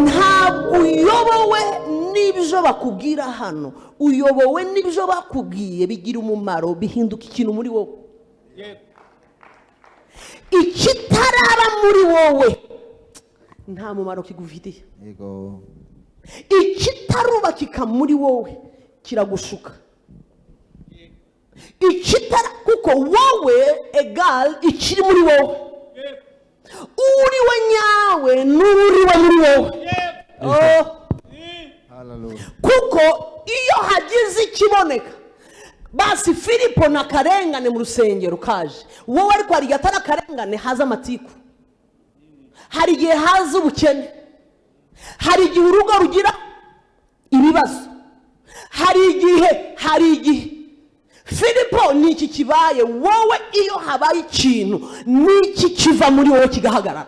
Ntabwo uyobowe n'ibyo bakubwira hano, uyobowe n'ibyo bakubwiye bigira umumaro, bihinduka ikintu muri wowe. Ikitaraba muri wowe nta mumaro kigufitiye. Ikitarubakika muri wowe kiragushuka. Ikitara kuko wowe egal ikiri muri wowe, uriwe nyawe n'uriwe muri wowe. Oh. Kuko iyo hagize ikiboneka, basi Filipo na karengane mu rusengero kaje wowe, ariko hari igihe atari akarengane, haza amatiku, hari igihe haza ubukene, hari igihe urugo rugira ibibazo, hari igihe Filipo ni iki kibaye wowe. Iyo habaye ikintu, n'iki kiva muri wowe kigahagarara.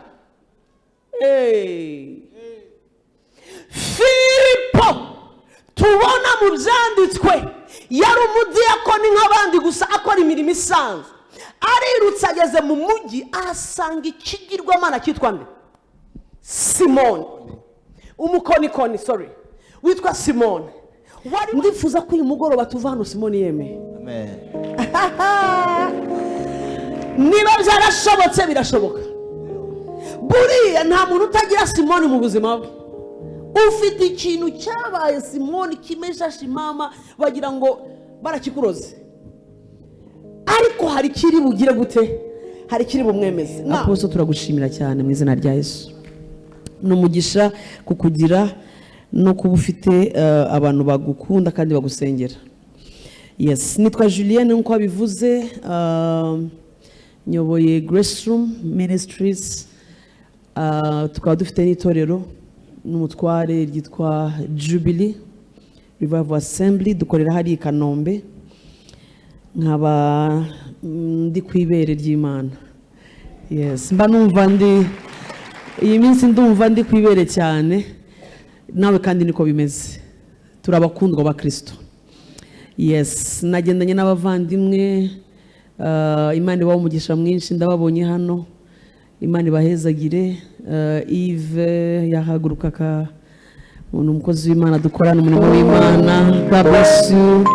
Hey. Filipo tubona mu byanditswe yari umudiyakoni nk'abandi gusa, akora imirimo isanzwe. Arirutse ageze mu mujyi, ahasanga ikigirwamana cyitwa nde? Simoni umukonikoni, sorry, witwa Simoni. Ndifuza ko uyu mugoroba tuva hano Simoni yemeye. Amen. Niba byarashobotse, birashoboka. Buriya nta muntu utagira Simoni mu buzima bwe. Ufite ikintu cyabaye Simoni kimesha shimama, bagira ngo barakikuroze, ariko hari ikiri bugire gute? Hari ikiri bumwemeze. Apostle, turagushimira cyane mu izina rya Yesu. Ni umugisha kukugira no kuba ufite abantu bagukunda kandi bagusengera. Yes, nitwa Julienne nk'uko wabivuze, nyoboye Grace Room Ministries, tukaba dufite n'itorero n'umutware ryitwa Jubilee Revival Assembly, dukorera hariya i Kanombe. Nkaba ndi ku ibere ry'Imana. Yes, mba numva ndi iyi minsi, ndumva ndi ku ibere cyane. Nawe kandi niko bimeze, turi abakundwa ba Kirisito. Yes, nagendanye n'abavandimwe, Imana ibahe umugisha mwinshi. Ndababonye hano, Imana ibahezagire. Yves yahaguruka ka ni umukozi w'Imana, dukorana umurimo w'Imana. God bless you.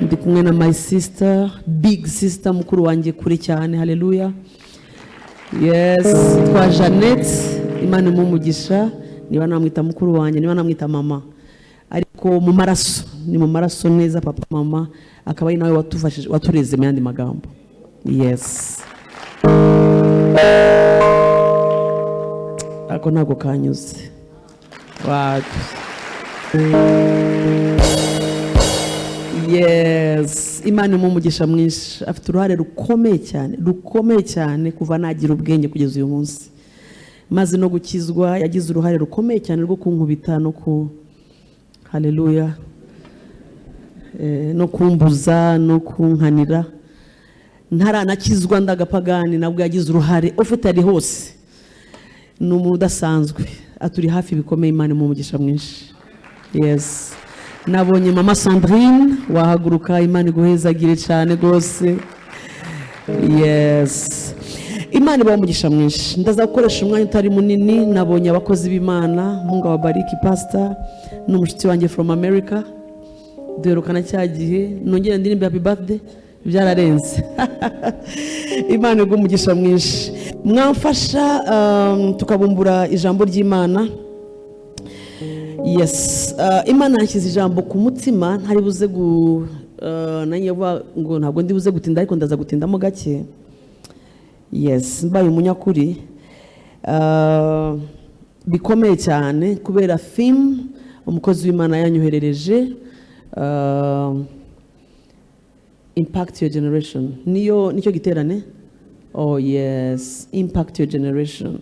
Ndi kumwe na my sister, big sister, mukuru wanjye kure cyane. Haleluya. Yes, twa Jeannette, Imana imuhe umugisha. Niba namwita mukuru wanjye, niba namwita mama, ariko mu maraso ni mu maraso neza, papa, mama, akaba ari nawe watufashije, watureze mu yandi magambo. Yes, ariko ntabwo kanyuze. Wapi. Yes, Imana imuhe umugisha mwinshi. Afite uruhare rukomeye cyane, rukomeye cyane, kuva nagira ubwenge kugeza uyu munsi maze no gukizwa. Yagize uruhare rukomeye cyane rwo kunkubita no ku, haleluya, no kumbuza no kunkanira ntaranakizwa, ndagapagani. Nabwo yagize uruhare ufite, ari hose, ni umuntu udasanzwe, aturi hafi bikomeye. Imana imuhe umugisha mwinshi. Yes, nabonye mama Sandrine, wahaguruka. Imana iguhezagire cyane rwose. Yes, Imana ibahe umugisha mwinshi. Ndaza gukoresha umwanya utari munini. Nabonye abakozi b'Imana, Mungu awabariki. Pastor ni umushuti wanjye from America, duherukana cya gihe. Nongere ndirimbe happy birthday, byararenze. Imana iguhe umugisha mwinshi. Mwamfasha tukabumbura ijambo ry'Imana. Yes, Imana yashyize ijambo ku mutima, ntari buze gu nanjye vuga ngo ntabwo ndi buze gutinda, ariko ndaza gutindamo gake. Yes, mbaye umunyakuri, bikomeye cyane kubera theme umukozi w'Imana yanyoherereje, "Impact Your Generation". Niyo nicyo giterane. Oh yes, "Impact Your Generation"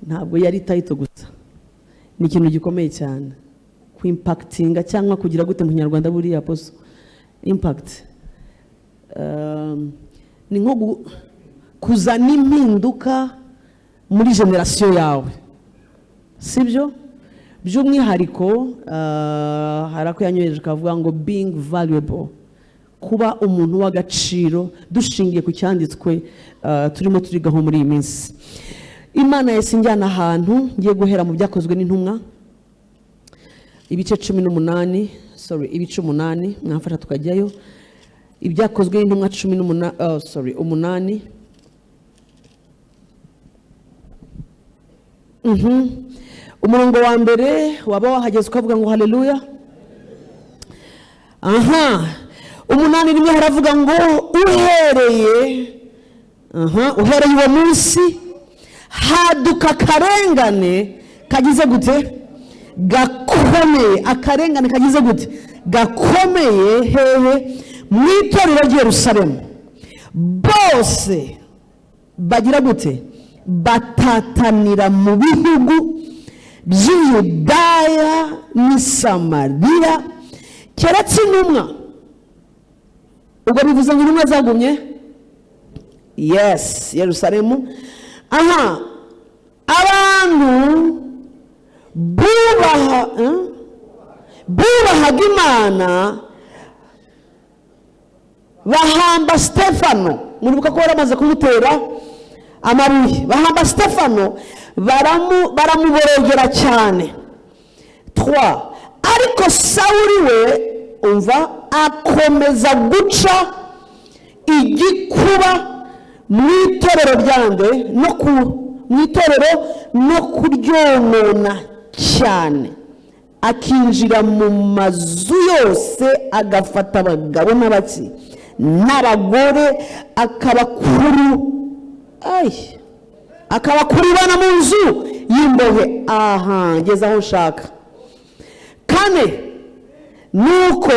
ntabwo yari title gusa, ni ikintu gikomeye cyane. Kwimpactinga cyangwa kugira gute mu Kinyarwanda buriya poso impact, ni nko kuzana impinduka muri generation yawe, sibyo? By'umwihariko hari ako yanyohereje kavuga ngo "Being valuable", kuba umuntu w'agaciro, dushingiye ku cyanditswe turimo turigaho muri iyi minsi. Imana yahise injyana ahantu. Ngiye guhera mu Byakozwe n'Intumwa, ibice 18, sorry, ibice 8. Mwamfasha tukajyayo? Ibyakozwe n'Intumwa 18, oh, sorry, 8. Umurongo wa mbere. Waba wahageze ukavuga ngo haleluya. Aha, 8:1 haravuga ngo uhereye uwo munsi haduka akarengane kagize gute? Gakomeye. Akarengane kagize gute? Gakomeye. Hehe? Mu itorero ry'i Yerusalemu. Bose bagira gute? Batatanira mu bihugu by'Iyudaya n'i Samariya, keretse intumwa. Ubwo bivuze ngo intumwa zagumye, yes, Yerusalemu. Aha, abantu bubahaga Imana bahamba Stefano. Muribuka ko bari bamaze kumutera amabuye. Bahamba Stefano, baramuborogera cyane. Trois, ariko Sawuli we, umva, akomeza guca igikuba mu itorero ryande no ku mu itorero no kuryonona cyane, akinjira mu mazu yose, agafata abagabo n'abaki n'abagore, akabakurubana mu nzu y'imbohe. Aha ngeze aho nshaka. Kane, nuko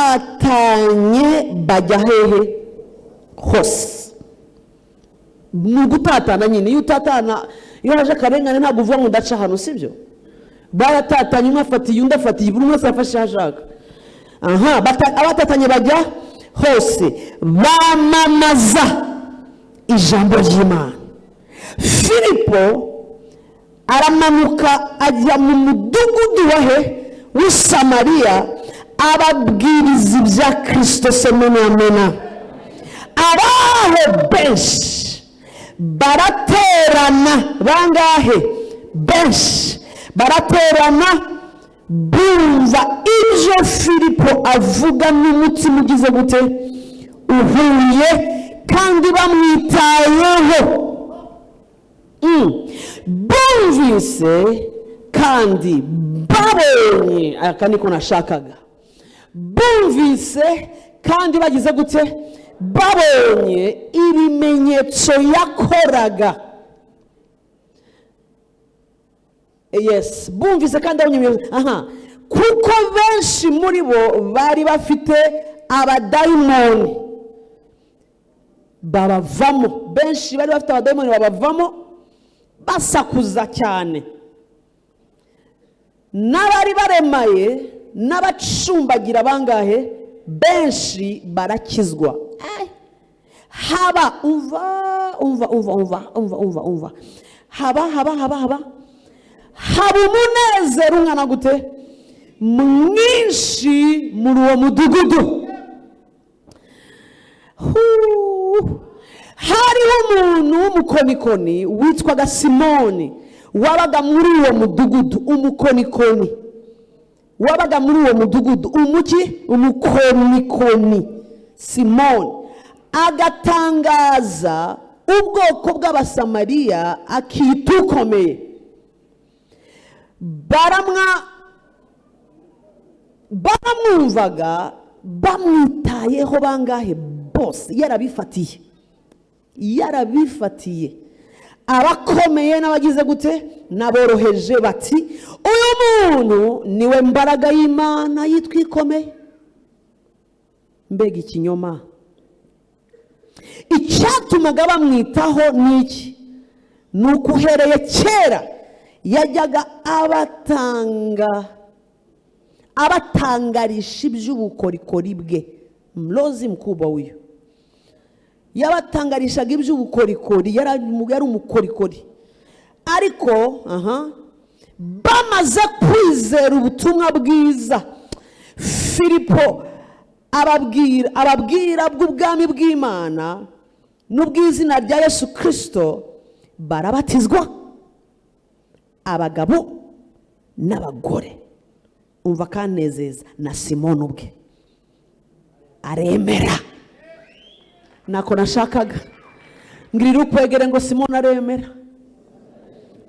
abatatanye bajya hehe hose? Ni ugutatana nyine. Iyo utatana, iyo haje akarengane, ntabwo uvuga ngo ndaca hano, sibyo? Baratatanye, umwe afatiye undi, afatiye, buri umwe wese afashe aho ashaka. Aha, abatatanye bajya hose bamamaza ijambo ry'Imana. Filipo aramanuka ajya mu mudugudu wahe? W'i Samariya, ababwiriza ibya Kirisito. Semena amena. Abaho benshi baraterana. Bangahe? Benshi baraterana, bumva ibyo Filipo avuga n'umutima ugize gute? Uhuye, kandi bamwitayeho. Bumvise kandi babonye, aka niko nashakaga, bumvise kandi bagize gute? Babonye ibimenyetso yakoraga. Yes, bumvise kandi babonye ibimenyetso. Aha, kuko benshi muri bo bari bafite abadayimoni babavamo. Benshi bari bafite abadayimoni babavamo basakuza cyane, n'abari baremaye n'abacumbagira bangahe? Benshi barakizwa. Ai. Haba, umva, umva, umva, umva, umva, umva, umva, haba haba haba haba haba umunezero ungana gute? Mwinshi muri uwo mudugudu. Huu. Hariho umuntu w'umukonikoni witwaga Simoni wabaga muri uwo mudugudu. Umukonikoni wabaga muri uwo mudugudu, umuki? Umukonikoni Simoni, agatangaza ubwoko bw'Abasamariya, akita ukomeye. Baramwumvaga, bamwitayeho. Bangahe? Bose yarabifatiye, yarabifatiye, abakomeye n'abagize gute n'aboroheje, bati: "Uyu muntu niwe mbaraga y'Imana yitwa ikomeye." Mbega ikinyoma! Icyatumaga bamwitaho ni iki? Ni uko uhereye kera yajyaga abatangarisha iby'ubukorikori bwe. Mlozi mkubwa huyu, yabatangarishaga iby'ubukorikori, yari umukorikori. Ariko aha, bamaze kwizera ubutumwa bwiza Filipo ababwira bw'ubwami bw'Imana n'ubw'izina rya Yesu Kirisito. Barabatizwa, abagabo n'abagore. Umva, kanezeza na Simoni ubwe aremera. Nako nashakaga mbwirira ukwegere ngo Simoni aremera.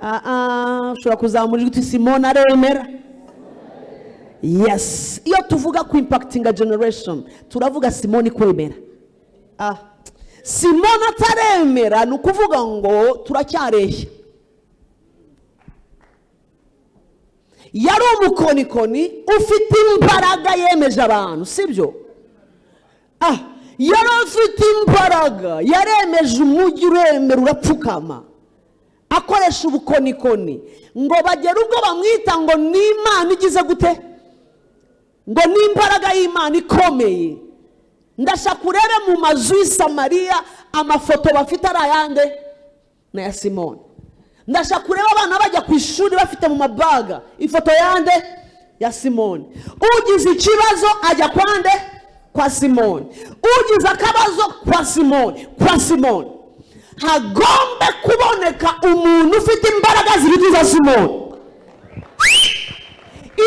Ah, ah, ushobora kuzamura ijwi uti: "Simoni aremera." Yes, iyo tuvuga ku impactinga generation, turavuga Simoni kwemera. Ah, Simoni ataremera, ni ukuvuga ngo turacyareshya. Yari umukonikoni ufite imbaraga, yemeje abantu, sibyo? Ah, yari afite imbaraga, yaremeje umujyi, uremera, urapfukama, akoresha ubukonikoni, ngo bagere ubwo bamwita ngo ni Imana igize gute, ngo ni imbaraga y'Imana ikomeye. Ndashaka urebe mu mazu y'i Samariya, amafoto bafite ari ayande? Na ya Simoni. Ndashaka urebe abana bajya ku ishuri bafite mu mabaga ifoto yande? Ya Simoni. Ugize ikibazo ajya kwande? Kwa Simoni. Ugize akabazo, kwa Simoni, kwa Simoni. Hagombe kuboneka umuntu ufite imbaraga ziruta iza Simoni.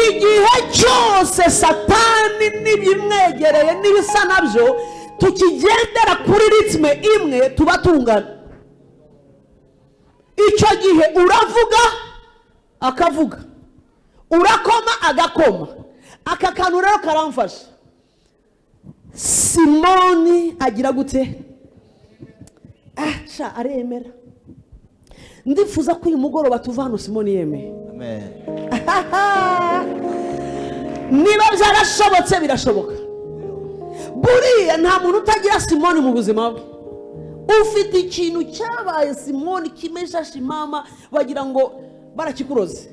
Igihe cyose Satani n'ibimwegereye n'ibisa nabyo tukigendera kuri rythme imwe, tuba tungana. Icyo gihe uravuga akavuga, urakoma agakoma. Aka kantu rero karamfasha. Simoni agira gute? Ah, sha, aremera. Ndifuza ko uyu mugoroba tuva hano Simoni yemeye. Amen. Niba byarashobotse, birashoboka. Buriya nta muntu utagira Simoni mu buzima bwe. Ufite ikintu cyabaye Simoni, kimeshashimama, bagira ngo barakikuroze,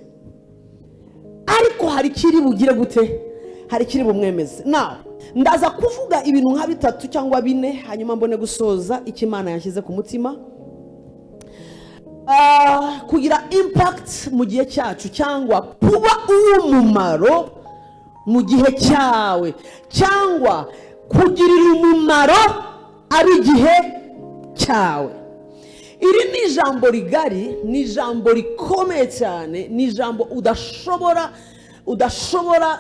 ariko hari ikiri bugire gute? Hari ikiri bumwemeze. Nawe ndaza kuvuga ibintu nka bitatu cyangwa bine, hanyuma mbone gusoza icyo Imana yashyize ku mutima. Kugira impact mu gihe cyacu, cyangwa kuba uw'umumaro mu gihe cyawe, cyangwa kugirira umumaro ab'igihe cyawe. Iri ni ijambo rigari, ni ijambo rikomeye cyane, ni ijambo udashobora,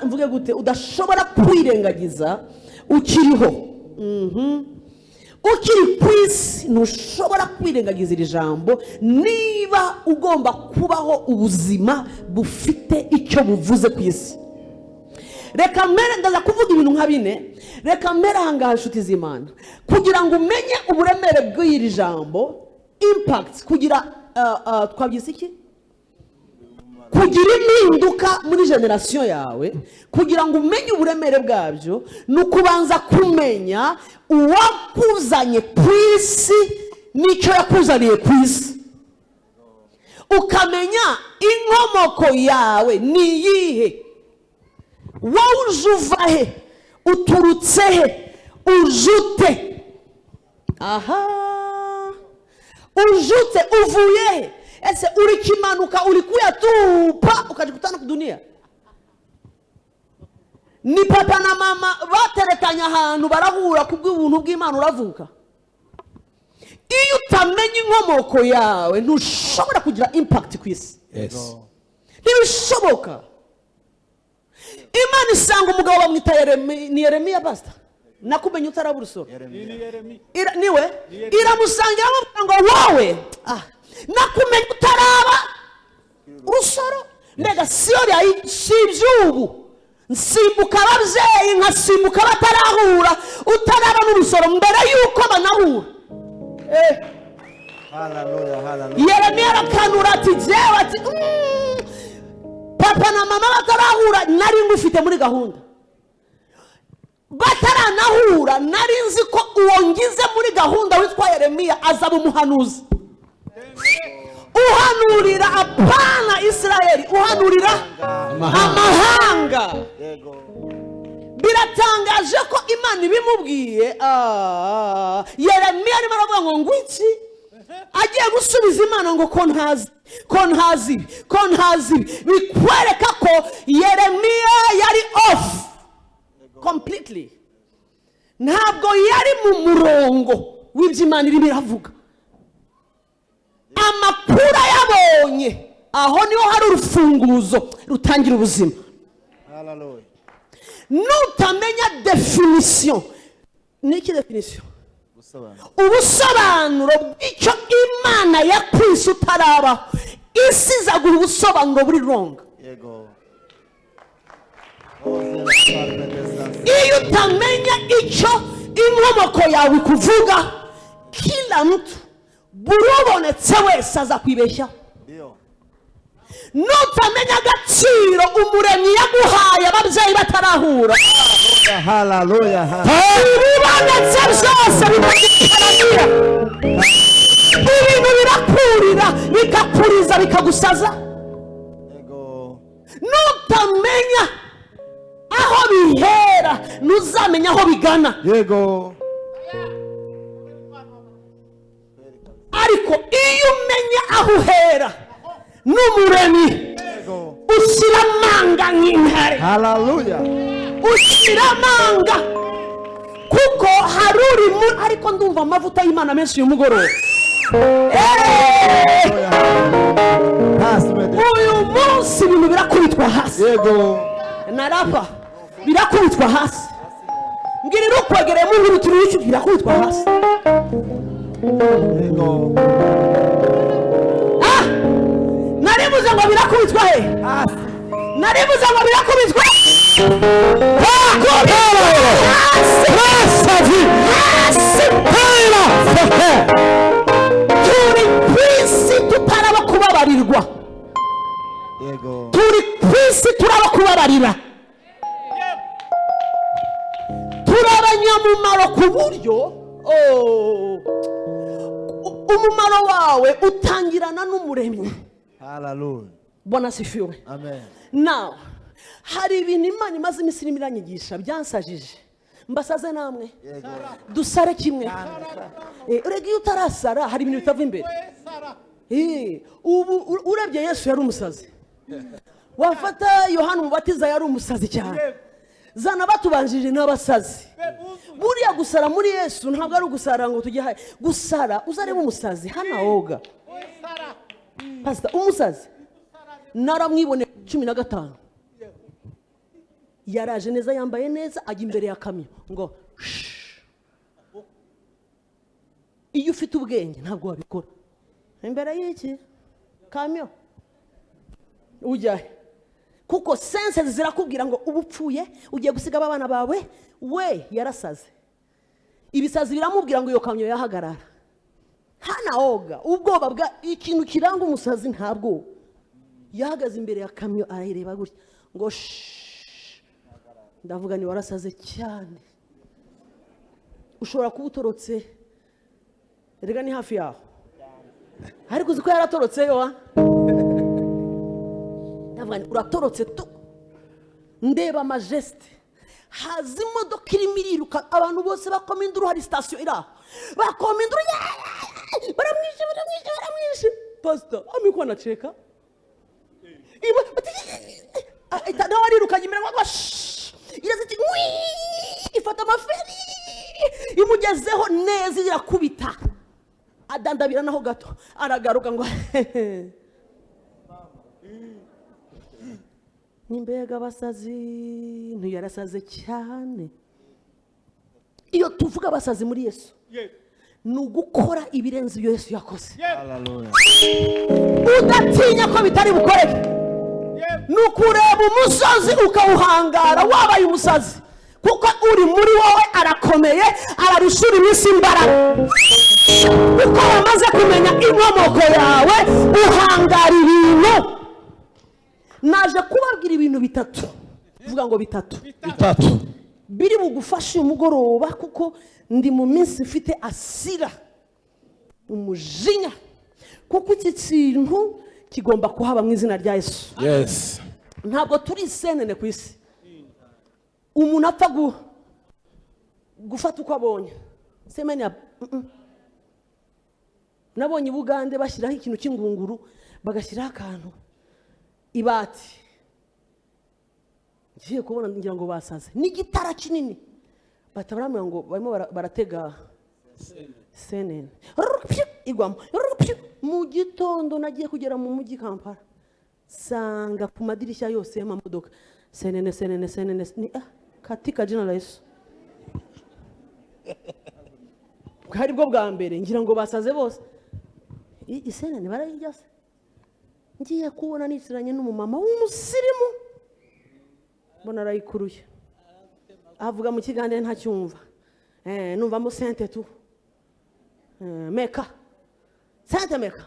mvuge gute, udashobora kwirengagiza ukiriho. Ukiri ku isi ntushobora kwirengagiza iri jambo, niba ugomba kubaho ubuzima bufite icyo buvuze ku isi. Reka mbere, ndaza kuvuga ibintu nka bine. Reka mbere ahangaha, inshuti z'Imana, kugira ngo umenye uburemere bw'iri jambo impact, kugira twabyise iki, kugira impinduka muri generation yawe. Kugira ngo umenye uburemere bwabyo, ni ukubanza kumenya uwakuzanye ku isi n'icyo yakuzaniye ku isi, ukamenya inkomoko yawe ni iyihe, wowe uje uva he, uturutse he, uje ute, aha ujute, uvuye he? Ese uri kimanuka, uri kuyatupa ukajikutana ku dunia? Ni papa na mama baterekanye ahantu barahura, kubw'ubuntu bw'Imana uravuka. Iyo utamenya inkomoko yawe, ntushobora kugira impact ku isi. Ntibishoboka. Imana isanga umugabo bamwita ni Yeremiya. Pasita, nakumenya utarabura urusoro. Niwe iramusanga, iramubwira ngo: "Wowe, ah, nakumenya utaraba urusoro." Mbega siyo si iby'ubu, nsimbuka ababyeyi, nkasimbuka batarahura, utaraba n'urusoro, mbere y'uko banahura. Hallelujah, hallelujah. Yeremiya arakanura ati: "Jyewe," ati, "papa na mama batarahura nari ngufite muri gahunda. Bataranahura nari nzi ko uwo ngize muri gahunda witwa Yeremiya azaba umuhanuzi uhanurira, apana Isirayeli, uhanurira amahanga." Yego. Biratangaje ko Imana ibimubwiye. Ah, Yeremiya arimo aravuga ngo ngwiki, agiye gusubiza Imana ngo: "Ko ntazi, ko ntazi ibi, ko ntazi ibi." Bikwereka ko Yeremiya yari off completely, ntabwo yari mu murongo w'ibyo Imana irimo iravuga. Amakuru ayabonye, aho niho hari urufunguzo rutangira ubuzima. Hallelujah. Nutamenya définition, ni iki définition? Gusobanura. Ubusobanuro bw'icyo Imana yakwise utarabaho, isi izaguha ubusobanuro buri wrong. Yego. Oze la parme des Iyo utamenya icyo inkomoko yawe ikuvuga, kila mtu, buri ubonetse wese aza kwibeshyaho. Ndio. Nutamenya agaciro Umuremyi yaguhaye ababyeyi batarahura, Hallelujah. ibibonetse byose bikagikarabira, ibintu birakurira, bikakuriza, bikagusaza. Yego. Nutamenya aho bihera, ntuzamenya aho bigana. Yego. Ariko iyo umenya aho uhera n'Umuremyi, Yego. ushyira amanga nk'intare. Hallelujah. Ushyira amanga kuko hari uri mu, ariko ndumva amavuta y'Imana menshi uyu mugoroba. Hasi mede. Uyu munsi ibintu birakubitwa hasi. Yego. Narapa birakubitwa hasi. Mbwirira ukwegereye mu nkuru turi iki, birakubitwa hasi. Yego. Ah, naribuze ngo birakubitwa he? Hasi. Naribuze ngo birakubitwa hasi, hasi. Turi ku isi tutaraba kubabarirwa. Yego. Turi ku isi turaba kubabarira. Turi abanyamumaro ku buryo, oh, umumaro wawe utangirana n'Umuremyi. Hallelujah. Bwana asifiwe. Amen. Now, hari ibintu Imana imaze iminsi irimo iranyigisha byansajije. Mbasaze namwe? Yego. Dusare kimwe. Urega iyo utarasara hari ibintu bitava imbere. Ubu urebye Yesu yari umusazi, wafata Yohana Umubatiza yari umusazi cyane, zana batubanjirije n'abasazi. Buriya gusara muri Yesu ntabwo ari ugusara ngo tujye hayi gusara. Uzareba umusazi hano woga, pasita, umusazi naramwiboneye 15, yaraje neza, yambaye neza, ajya imbere ya kamyo ngo shh. Iyo ufite ubwenge ntabwo wabikora imbere y'iki kamyo. Ujya he? Kuko senses zirakubwira ngo uba upfuye, ugiye gusiga abana bawe. We yarasaze, ibisazi biramubwira ngo iyo kamyo yahagarara. Hana woga ubwoba bwa ikintu kiranga umusazi, ntabwo yahagaze imbere ya kamyo, arayireba gutya ngo shh. Ndavuga ni warasaze cyane, ushobora kuba utorotse. Erega ni hafi yaho, ariko uzi ko yaratorotse yo wa? Ndavuga nti uratorotse tu. Ndeba amagestes, haza imodoka irimo iriruka, abantu bose bakoma induru. Hari sitasiyo iri aho, bakoma induru. Yeee! Baramwishe, baramwishe, baramwishe! Pasita amekuwa anacheka. Nawe arirukanye imbere ngo shh! Iraza iti "Ngwii!" Ifata amaferi, imugezeho neza, irakubita, adandabira naho gato, aragaruka ngo ni mbega abasazi. Ntiyarasaze cyane. Iyo tuvuga abasazi muri Yesu, ni ugukora ibirenze ibyo Yesu yakoze, Hallelujah. udatinya ko bitari bukoreke. Ni ukureba umusozi ukawuhangara wabaye umusazi, kuko uri muri wowe arakomeye, ararushura iminsi imbaraga. Kuko wamaze kumenya inkomoko yawe, uhangara ibintu. Naje kubabwira ibintu bitatu, vuga ngo bitatu. Bitatu. Biri bugufashe uyu mugoroba, kuko ndi mu minsi mfite hasira, umujinya, kuko iki kintu kigomba kuhaba mu izina rya Yesu. Ntabwo turi isenene ku isi umuntu apfa gufata uko abonye semeni ya. Nabonye i Bugande bashyiraho ikintu cy'ingunguru, bagashyiraho akantu, ibati. Ngiye kubona ngira ngo basaze n'igitara kinini, bahita baramubwira ngo barimo baratega senene. Igwamo. Pyu! Mu gitondo nagiye kugera mu mujyi Kampala, sanga ku madirishya yose y'amamodoka senene, senene, senene. Ni ah, katika jina la Yesu. Bwari bwo bwa mbere ngira ngo basaze bose. Isenene barayirya se? Ngiye kubona nicaranye n'umumama w'umusirimu, mbona arayikuruye, avuga mu kiganiro ntacyumva. Numvamo sente tu. Meka sente meka,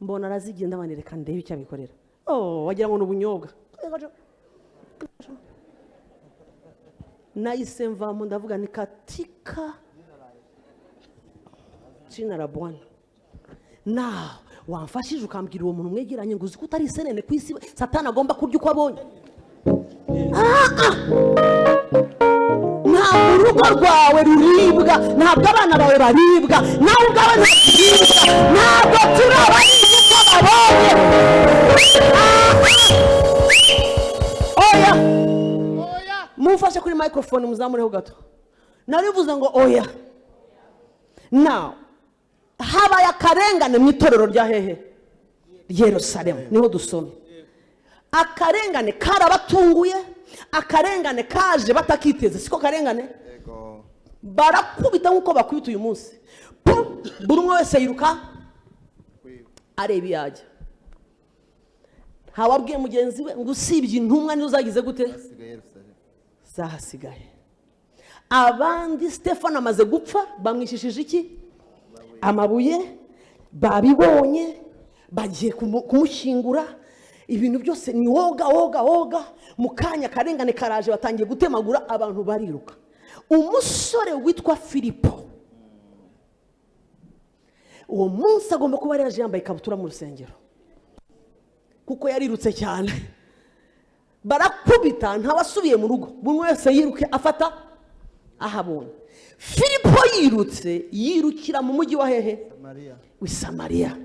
mbona arazigenda, abanereka ndebe icyo abikorera. Oh, wagira ngo ni ubunyobwa. Nahise mvamo, ndavuga ni katika jina la Bwana. Nawe wamfashije ukambwira uwo muntu mwegeranye ngo uzi ko utari isenene ku isi, Satani agomba kurya uko abonye. Ah, ah! Ntabwo urugo rwawe ruribwa, ntabwo abana bawe baribwa, nawe ubwawe ntabwo uribwa. Ntabwo turi abaribwa uko babonye. Ah, ah! Oya, mumfashe kuri microphone, muzamureho gato. Narivuze ngo oya. Now habaye akarengane mu itorero rya hehe? Yerusalemu, niho dusomye. Akarengane karabatunguye, akarengane kaje batakiteze, siko karengane? Yego. Barakubita nk'uko bakubita uyu munsi. Pum! Buri umwe wese yiruka areba iyo ajya. Ntawabwiye mugenzi we ngo usibye intumwa nizo zagize gute? Hasigaye Yerusalemu. Zahasigaye. Abandi, Stefano amaze gupfa, bamwishishije iki? Amabuye. Babibonye, bagiye kumushyingura, ibintu byose ni woga woga woga. Mu kanya akarengane karaje, batangiye gutemagura abantu, bariruka. Umusore witwa Filipo, uwo munsi agomba kuba yari yaje yambaye ikabutura mu rusengero, kuko yarirutse cyane. Barakubita, ntawasubiye mu rugo, buri umwe wese yiruke afata ahabonye. Filipo yirutse yirukira mu mujyi wa hehe? Mariya. W'i Samariya.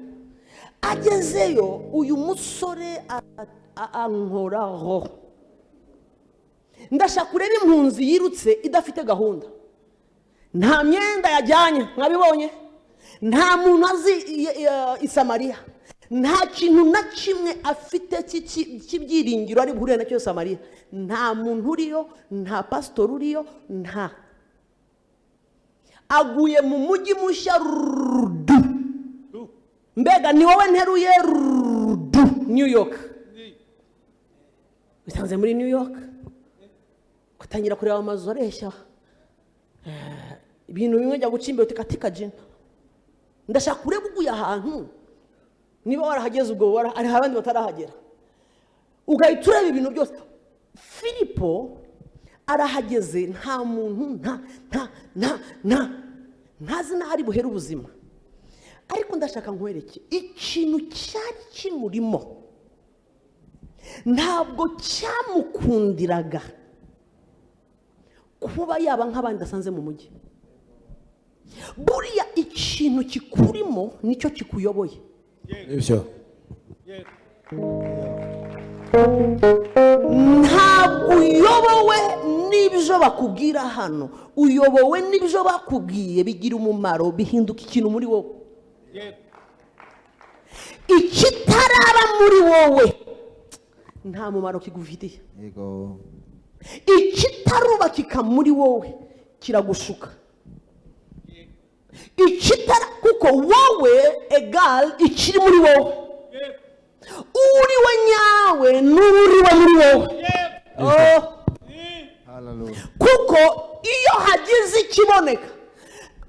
Agezeyo, uyu musore ankoraho. Ndashaka urebe impunzi yirutse idafite gahunda, nta myenda yajyanye, mwabibonye, nta muntu azi i Samariya, nta kintu na kimwe afite cy'ibyiringiro ari buhure nacyo Samariya. Nta muntu uriyo, nta pasitori uriyo, nta. Aguye mu mujyi mushya rudu. Mbega ni wowe nteruye rudu New York, wisanze muri New York, ugatangira kureba amazu areshya. Ibintu bimwe jya guca imbere katika jina. Ndashaka kureba uguye ahantu, niba warahageze ubwo hari abandi batarahagera, ugahita ureba ibintu byose. Filipo arahageze, nta muntu, nta nta nta nta ntazi n'aho ari buhere ubuzima. Ariko ndashaka nkwereke ikintu cyari kimurimo. Ntabwo cyamukundiraga kuba yaba nk'abandi asanze mu mujyi. Buriya ikintu kikurimo nicyo kikuyoboye. Nibyo. Ntabwo uyobowe n'ibyo bakubwira hano, uyobowe n'ibyo bakubwiye. Bigira umumaro, bihinduka ikintu muri wowe. Ikitaraba muri wowe nta mumaro kigufitiye. Yego. Ikitarubakika muri wowe kiragushuka. Ikitara, kuko wowe egal ikiri muri wowe, uriwe nyawe n'uriwe muri wowe. Oh. Hallelujah. Kuko iyo hagize ikiboneka,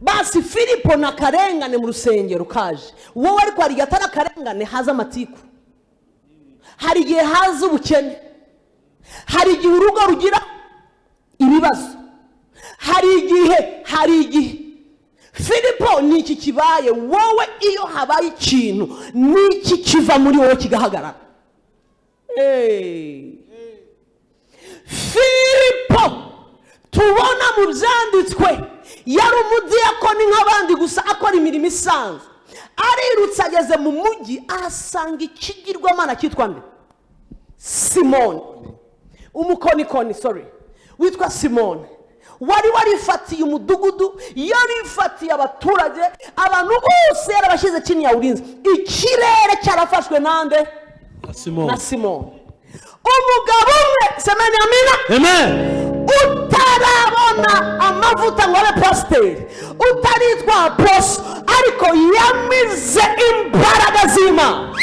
basi Filipo na karengane mu rusengero kaje wowe, ariko hari igihe atari akarengane, haza amatiku, hari igihe haza ubukene, hari igihe urugo rugira ibibazo, hari igihe Filipo ni iki kibaye wowe. Iyo habaye ikintu, ni iki kiva muri wowe kigahagarara? Hey. Filipo tubona mu byanditswe yari umudiyakoni nk'abandi gusa, akora imirimo isanzwe. Arirutse, ageze mu mujyi, ahasanga ikigirwamana cyitwa nde? Simoni umukonikoni, sorry, witwa Simoni. Wari warifatiye umudugudu, yarifatiye abaturage, abantu bose yarabashyize chini ya ulinzi. Ikirere cyarafashwe nande? Na Simoni. Na Simoni. Umugabo umwe, semeni amina. Amen. Utarabona amavuta ngo abe pasiteri, utaritwa apostle, ariko yamize imbaraga z'Imana.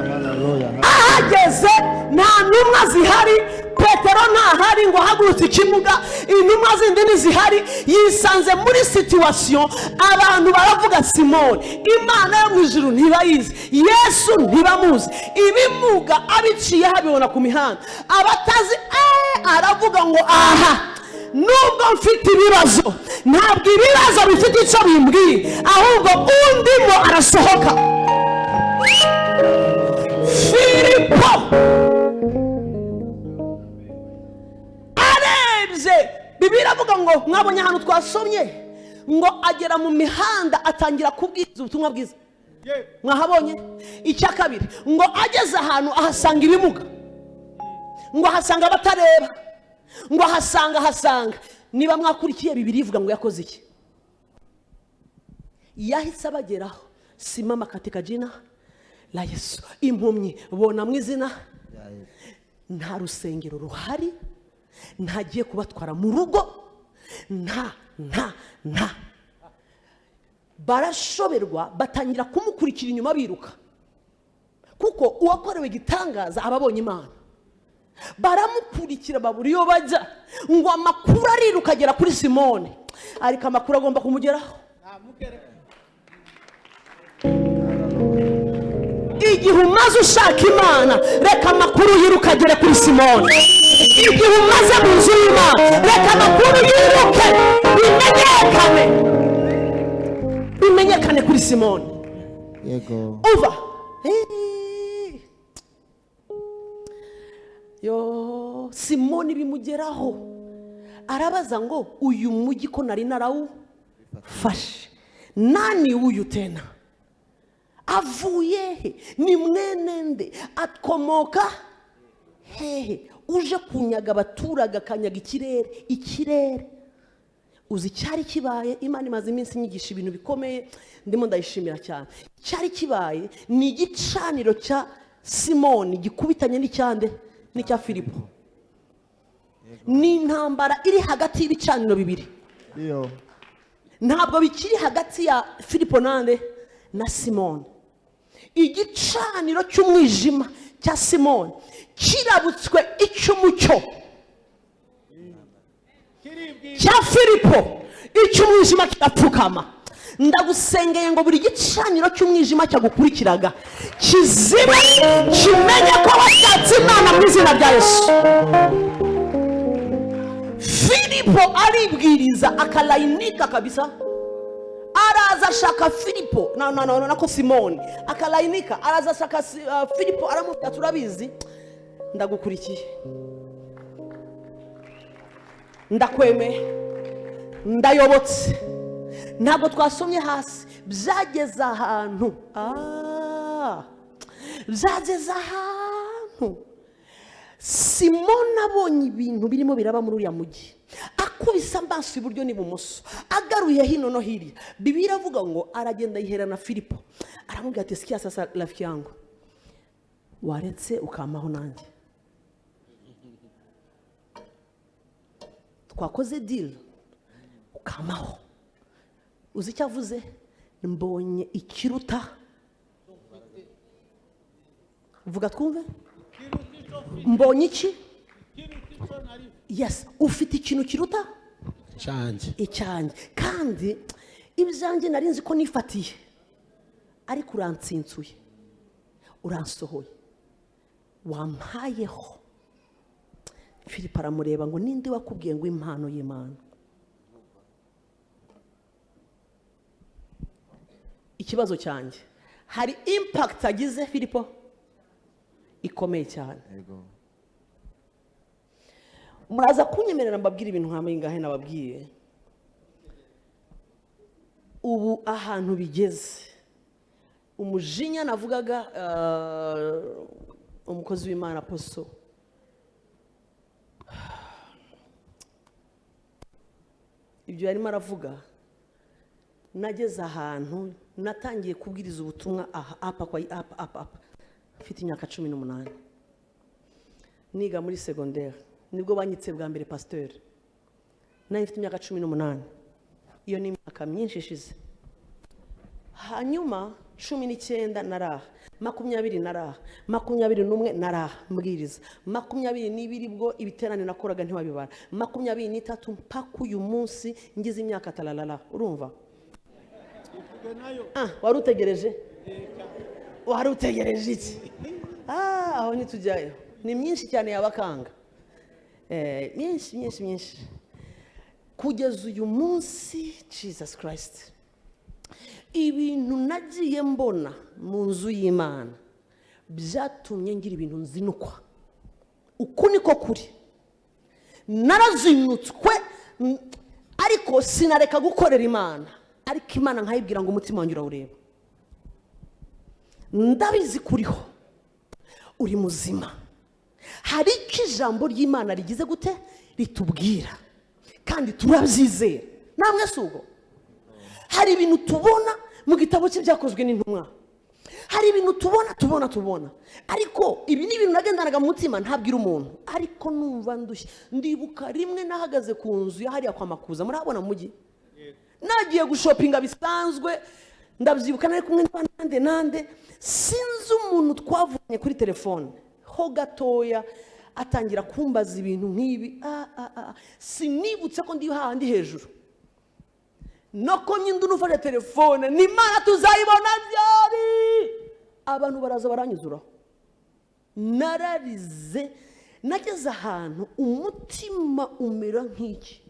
Hallelujah. Ahageze nta ntumwa zihari, Petero ntahari ngo ahagurutse ikibuga, intumwa zindi ntizihari. Yisanze muri situation, abantu baravuga: "Simoni, Imana yo mu ijuru ntibayizi, Yesu ntibamuzi." Ibimuga abiciye habibona ku mihanda, abatazi aravuga ngo: "Aha nubwo mfite ibibazo, ntabwo ibibazo bifite icyo bimbwiye, ahubwo undimo arasohoka." Filipo arebye, Bibiliya iravuga ngo, mwabonye ahantu twasomye ngo agera mu mihanda atangira kubwiriza ubutumwa bwiza, mwahabonye? Icya kabiri, ngo ageze ahantu ahasanga ibimuga, ngo ahasanga abatareba, ngo ahasanga. Niba mwakurikiye, Bibiliya ivuga ngo yakoze iki? Yahise abageraho: "Simama katika jina la Yesu, impumyi bona mu izina." Nta rusengero ruhari, ntagiye kubatwara mu rugo, nta. Barashoberwa, batangira kumukurikira inyuma biruka, kuko uwakorewe igitangaza aba abonye Imana. Baramukurikira, babura iyo bajya. Ngo amakuru ariruka agera kuri Simone, ariko amakuru agomba kumugeraho. Igihe umaze ushaka Imana, reka amakuru yiruka agere kuri Simone. Igihe umaze mu nzu y'Imana, reka amakuru yiruke, bimenyekane, bimenyekane kuri Simone. Yego. Uva yo Simoni bimugeraho, arabaza ngo: "Uyu mujyi ko nari narawufashe, nani uyu tena? Avuye he? Ni mwene nde? Akomoka hehe, uje kunyaga abaturage, akanyaga ikirere?" Ikirere, uzi icyari kibaye? Imana imaze iminsi inyigisha ibintu bikomeye, ndimo ndayishimira cyane. Icyari kibaye ni igicaniro cya Simoni gikubitanye n'icyande? N'icya Filipo. Ni intambara iri hagati y'ibicaniro bibiri. Ndio. Ntabwo bikiri hagati ya Filipo nande? Na Simoni. Igicaniro cy'umwijima cya Simoni kirabutswe icy'umucyo cya Filipo, icy'umwijima kirapfukama. Ndagusengeye ngo buri gicaniro cy'umwijima cyagukurikiraga kizibe, kimenye ko washatse Imana mu izina rya Yesu. Filipo aribwiriza, akalainika kabisa, araza ashaka Filipo na na na nako Simoni, akalainika, araza ashaka Filipo, aramubwira: "Turabizi, ndagukurikiye, ndakwemeye, ndayobotse." Ntabwo twasomye hasi, byageze ahantu, byageze ahantu Simoni abonye ibintu birimo biraba muri uriya mujyi, akubise amaso iburyo n'ibumoso, agaruye hino no hirya, Bibiliya iravuga ngo aragenda yiherana Filipo, aramubwira ati: "Sikia sasa rafiki yangu, waretse ukampaho nanjye, twakoze deal, ukampaho." Uzi icyo avuze? "Mbonye ikiruta." Vuga twumve: "Mbonye iki?" Yes, ufite ikintu kiruta cyanjye. Icyanjye. Kandi ibyanjye nari nzi ko nifatiye, ariko uransinsuye, uransohoye, wampayeho. Filipo aramureba ngo: "Ninde wakubwiye ngo impano y'Imana?" Ikibazo cyanjye, hari impact agize Filipo ikomeye cyane. Yego. Muraza kunyemerera mbabwire ibintu nka bingahe nababwiye. Ubu ahantu bigeze, umujinya navugaga, umukozi w'Imana poso Ibyo yarimo aravuga, nageze ahantu natangiye kubwiriza ubutumwa aha apa kwa apa apa apa, mfite imyaka 18, niga muri segonderi. Nibwo banyitse bwa mbere pasiteri, nari mfite imyaka 18. Iyo ni imyaka myinshi ishize. Hanyuma 19 naraha, 20 naraha, 21 naraha mbwiriza, 22 bwo ibiterane nakoraga ntiwabibara, 23 mpaka uyu munsi ngize imyaka talalala. Urumva? Ah, wari utegereje, wari utegereje iki? Ah, aho ntitujyayo, ni myinshi cyane yabakanga. Myinshi, myinshi, myinshi, kugeza uyu munsi. Jesus Christ, ibintu nagiye mbona mu nzu y'Imana byatumye ngira ibintu nzinukwa. Uku niko kuri, narazinutswe, ariko sinareka gukorera Imana. Ariko Imana nkayibwira ngo umutima wanjye urawureba, ndabizi kuriho uri muzima. Hari icyo ijambo ry'Imana rigize gute ritubwira, kandi turabyizera. Namwe si ubwo? Hari ibintu tubona mu gitabo cy'Ibyakozwe n'Intumwa, hari ibintu tubona, tubona, tubona. Ariko ibi ni ibintu nagendanaga mu mutima, ntabwira umuntu, ariko numva ndushye. Ndibuka rimwe nahagaze ku nzu ya hariya kwa Makuza, murahabona mu mujyi, nagiye gushopinga bisanzwe. Ndabyibuka nari kumwe nande nande, sinzi umuntu twavuganye kuri telefone ho gatoya, atangira kumbaza ibintu nk'ibi. Ah, ah, ah. Sinibutse ko ndi hahandi hejuru noko nyine unufashe telefone, ni Imana tuzayibona byari. Abantu baraza baranyuzuraho, nararize. Nageze ahantu umutima umera nk'iki.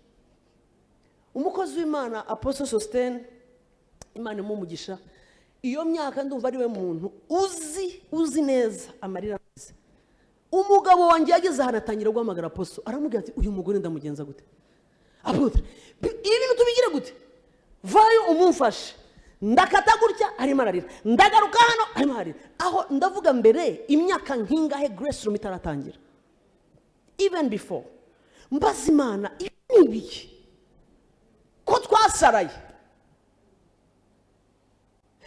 Umukozi w'Imana Apostle Sositene, Imana imuha, iyo myaka ndumva ari we muntu uzi neza amarira ameze. Umugabo wanjye yageze ahantu atangira guhamagara apostle, aramubwira ati: "Uyu mugore ndamugenza gute? Apôtre, ibi bintu tubigire gute? Vayo umumfashe." Ndakata gutya, arimo ararira. Ndagaruka hano, arimo ararira. Aho ndavuga mbere imyaka nk'ingahe Grace Room itaratangira, even before. Mbaza Imana: "Ibi ni ibiki ko twasaraye?"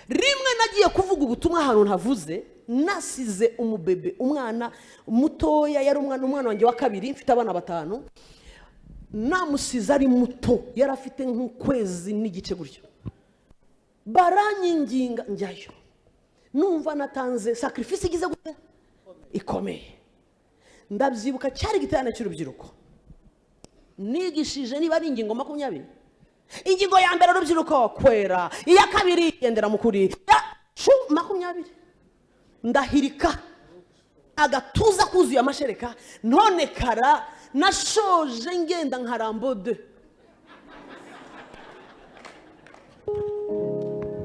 Rimwe nagiye kuvuga ubutumwa ahantu ntavuze, nasize umubebe, umwana mutoya, yari umwana wanjye wa kabiri, mfite abana batanu. Namusize ari muto, yari afite nk'ukwezi n'igice gutyo. Baranyinginga njyayo, numva natanze sacrifice igize gute ikomeye. Ndabyibuka cyari igiterane cy'urubyiruko, nigishije niba ari ingingo 20. Ingingo ya mbere, urubyiruko kwera; iya kabiri, gendera mu kuri. 20, ndahirika agatuza kuzuye amashereka. None kara nashoje ngenda nka Rambo de,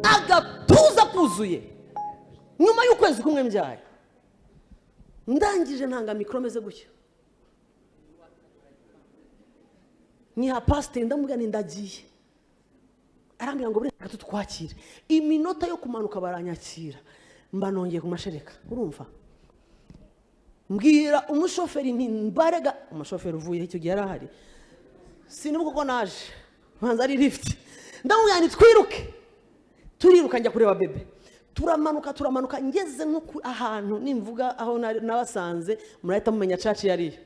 agatuza kuzuye, nyuma y'ukwezi kumwe mbyaye. Ndangije ntanga mikoro meze gutya, nyiha pasiteri, ndamubwira nti: "Ndagiye." Arambwira ngo: "Bureka tutwakire." Iminota yo kumanuka baranyakira, mba nongeye ku mashereka. Urumva, mbwira umushoferi nti: "Mbarega." Umushoferi uvuye icyo gihe yari ahari, sinibuka uko naje, banza ari lifuti. Ndamubwira nti: "Twiruke." Turiruka, njya kureba bebe. Turamanuka, turamanuka, ngeze nko ahantu nimvuga aho nabasanze murahita mumenya church yariyo.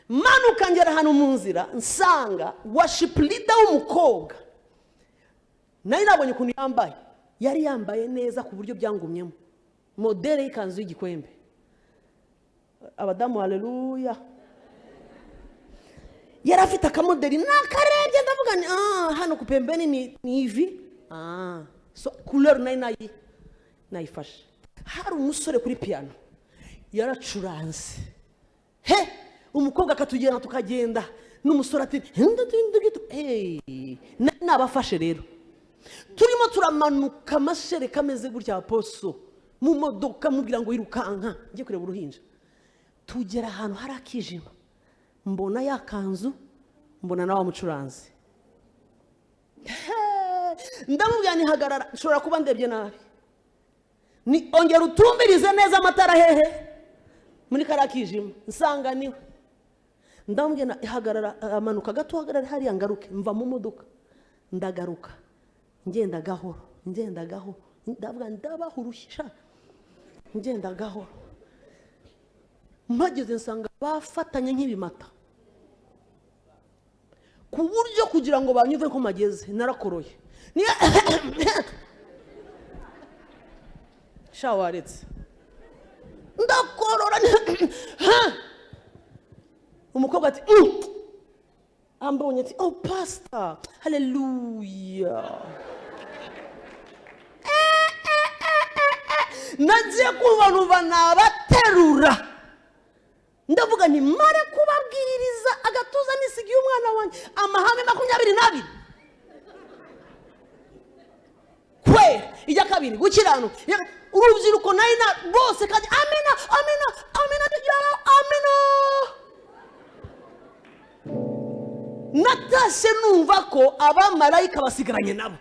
Manuka ngera ahantu mu nzira, nsanga worship leader w'umukobwa. Nari nabonye ukuntu yambaye, yari yambaye neza ku buryo byangumyemo, modèle y'ikanzu y'igikwembe. Abadamu, haleluya! Yari afite akamoderi, nakarebye ndavuga ni: "Ah, hano ku pembeni ni ivi." Ah, so couleur nari nayifashe. Hari umusore kuri piano yaracuranze he, umukobwa akatugenda, tukagenda n'umusore ati: "Hey." Nabafashe rero, turimo turamanuka amashereka ameze gutya, apostle mu modoka, mubwira ngo yirukanka njye kureba uruhinja. Tugera ahantu hari akijima, mbona ya kanzu, mbona nawe mucuranzi. Ndamubwira ni: "Hagarara, nshobora kuba ndebye nabi." Ni ongera utumbirize neza amatara hehe muri kariya kijima. Nsanga niwe. Ndamubwira hagarara, amanuka gato, hagarara hariya ngaruke. Mva mu modoka, ndagaruka, ngenda gahoro, ngenda gahoro. Ndavuga ndabaha urushya, ngenda gahoro. Mpageze nsanga bafatanye nk'ibimata, ku buryo kugira ngo banyuve ko mpageze narakoroye. Sha, waretse ndakorora. Umukobwa ati ambonye ati: "Oh pastor, haleluya." Nagiye kumva numva nabaterura. Ndavuga nti mare kubabwiriza agatuza nisigiye umwana wanjye amahame 22: kwera, ijya kabiri gukiranuka. Urubyiruko nayo na bose kandi amena, amena, amena, ya amena. Natashye numva ko abamarayika basigaranye nabo.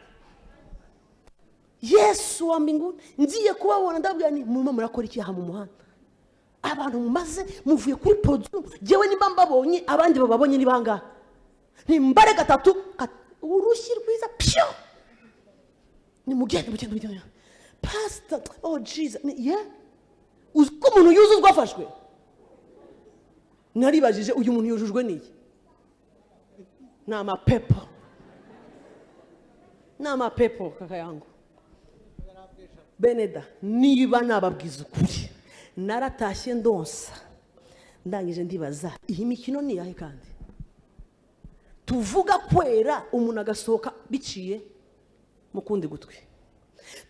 Yesu wa mbinguni! Ngiye kubabona, ndabwira nti: "Murimo murakora iki aha mu muhanda? Abantu mumaze muvuye kuri podium, jyewe nimba mbabonye, abandi bababonye ni bangahe?" Nimbare gatatu, urushyi rwiza pyo. Nimugende, mugende, mugende. Pastor, oh Jesus. Yeah, uzi ko umuntu yuzuzwa afashwe? Naribajije: uyu muntu yujujwe n'iki? Ni amapepo, ni amapepo. Kaka yangu beneda, niba nababwiza ukuri, naratashye ndonsa, ndangije ndibaza: iyi mikino ni iyahe? Kandi tuvuga kwera, umuntu agasohoka biciye mu kundi gutwi.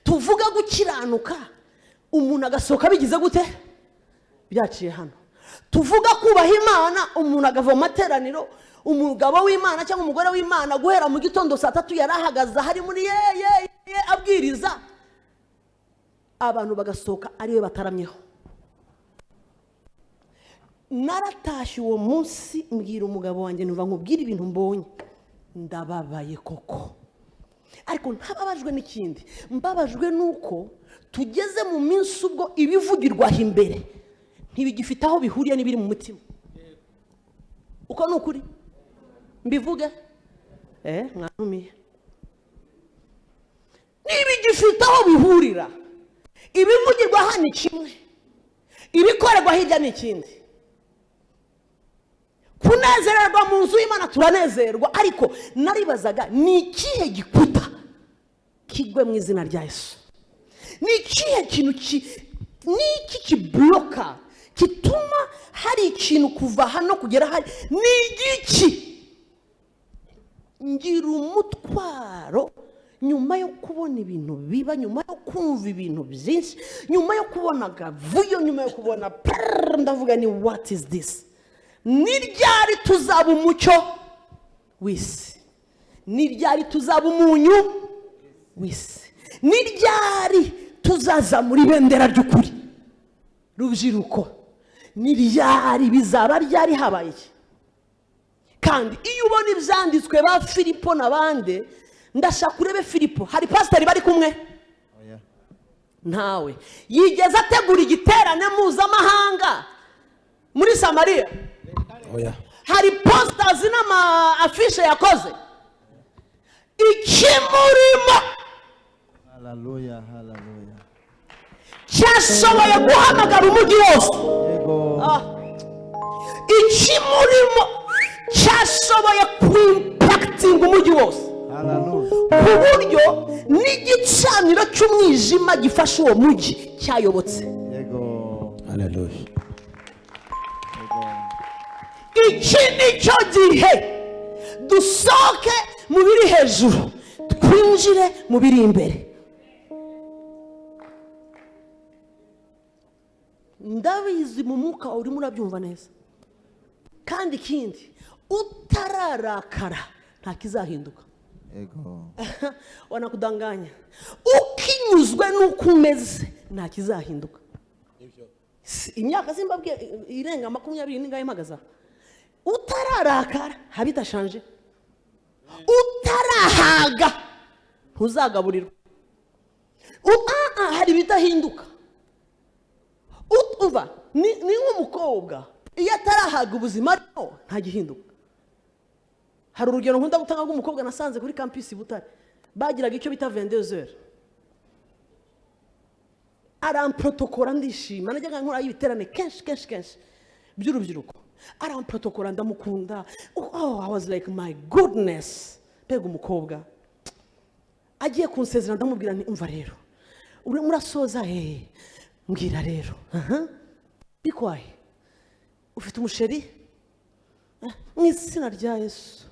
Tuvuga gukiranuka, umuntu agasohoka bigize gute? Byaciye hano. Tuvuga kubaha Imana, umuntu agava mu materaniro. Umugabo w'Imana cyangwa umugore w'Imana, guhera mu gitondo saa 3 yari ahagaze hari muri ye ye ye abwiriza abantu, bagasohoka ariwe bataramyeho. Naratashye uwo munsi, mbwira umugabo wanjye, numva nkubwire ibintu mbonye, ndababaye koko, ariko ntababajwe n'ikindi, mbabajwe n'uko tugeze mu minsi ubwo ibivugirwa aho imbere ntibigifite aho bihuriye n'ibiri mu mutima. Uko ni ukuri mbivuge, mwantumiye. Ntibigifite aho bihurira. Ibivugirwa hano ni kimwe, ibikorerwa hirya ni ikindi. Kunezererwa mu nzu y'Imana turanezerwa, ariko naribazaga: ni ikihe gikuta kigwe mu izina rya Yesu? Ni ikihe kintu ni iki kiburoka gituma hari ikintu kuva hano kugera hari? Ni igiki? Ngira umutwaro nyuma yo kubona ibintu biba, nyuma yo kumva ibintu byinshi, nyuma yo kubona akavuyo, nyuma yo kubona prrrr, ndavuga ni: "What is this?" Ni ryari tuzaba umucyo w'isi? Ni ryari tuzaba umunyu w'isi? Ni ryari tuzazamura ibendera ry'ukuri? Rubyiruko, ni ryari? Bizaba ryari? Habaye iki? Kandi iyo ubona ibyanditswe ba Filipo n'abandi, ndashaka urebe Filipo. Hari pasiteri bari kumwe? Oya. Ntawe. Yigeze ategura igiterane mpuzamahanga muri Samariya? Oya. Hari posters n'ama affiches yakoze? Ikimurimo Haleluya, haleluya. cyashoboye guhamagara umujyi wose. Yego. Ah. Ikimurimo cyashoboye kwimpakitinga umujyi wose, Haleluya. ku buryo n'igicaniro cy'umwijima gifashe uwo mujyi cyayobotse. Yego. Haleluya. Yego. Iki ni cyo gihe dusohoke mu biri hejuru, twinjire mu biri imbere. Ndabizi mu mwuka urimo urabyumva neza. Kandi ikindi, utararakara nta kizahinduka. Yego. Wanakudanganya. Ukinyuzwe n'uko umeze nta kizahinduka. Imyaka simbabwiye irenga 20 n'ingahe mpagaze aha. Utararakara habidashanje, utarahaga ntuzagaburirwa. Hari ibidahinduka. Umva, ni nk'umukobwa. Iyo atarahaga ubuzima arimo, nta gihinduka. Hari urugero nkunda gutanga rw'umukobwa nasanze kuri campus i Butare. Bagiraga icyo bita 22h. Aramprotokora, ndishima. Najyaga nkora ibiterane kenshi kenshi kenshi by'urubyiruko. Aramprotokora, ndamukunda. Oh, I was like, "My goodness, mbega umukobwa!" Agiye kunsezera, ndamubwira nti: "Umva rero, urimo urasoza hehe? Mbwira rero." "Aha bikwaye, ufite umuchéri?" "Eh, mu izina rya Yesu."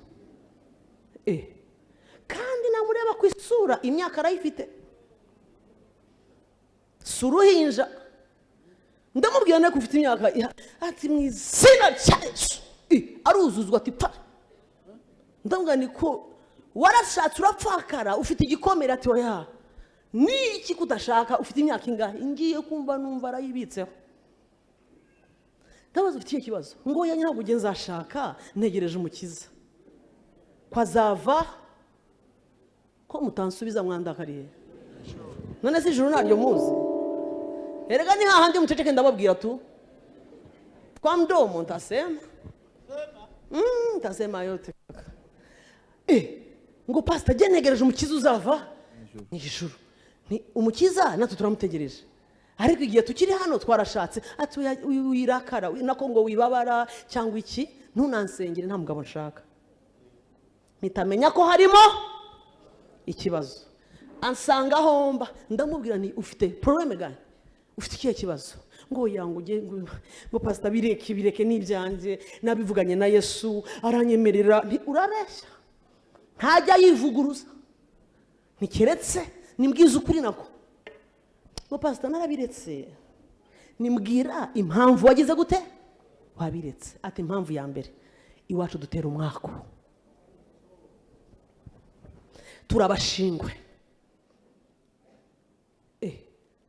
Kandi namureba ku isura, imyaka arayifite, si uruhinja. Ndamubwira ko ufite imyaka ati: "Mu izina rya Yesu." Aruzuzwa ati: "Pa!" Ndamubwira ni ko warashatse urapfakara, ufite igikomere. Ati: "Oya, ni iki kudashaka? Ufite imyaka ingahe?" Ngiye kumva numva arayibitseho. Ndabaza: "Ufite ikihe kibazo?" Ngo: "Oya, ntabwo ujye nzashaka, ntegereje umukiza ko azava." Ko mutansubiza, mwandakariye? None se ijuru ntaryo muzi? Erega ni hahandi muceceke. Ndababwira tu kwa mdomo, ntasema, ntasema yote. Ngo: "Pasita, jye ntegereje umukiza uzava mu ijuru." Ni umukiza, natwe turamutegereje, ariko igihe tukiri hano twarashatse. Ati: "Oya, wirakara nako ngo wibabara cyangwa iki, ntunansengere, nta mugabo nshaka." Mpita ko harimo ikibazo. Ansanga aho mba, ndamubwira nti: "Ufite problème gani? Ufite ikihe kibazo?" Ngo: "Oya," ngo ujye ngo "pasita, bireke, bireke, n'ibyanjye nabivuganye na Yesu, aranyemerera." Nti: "Urareshya, ntajya yivuguruza, ntikeretse nimbwiza ukuri nako." Ngo: "Pasita, narabiretse." Nimbwira impamvu wagize gute wabiretse. Ati: "Impamvu ya mbere, iwacu dutera umwaku, turabashingwe."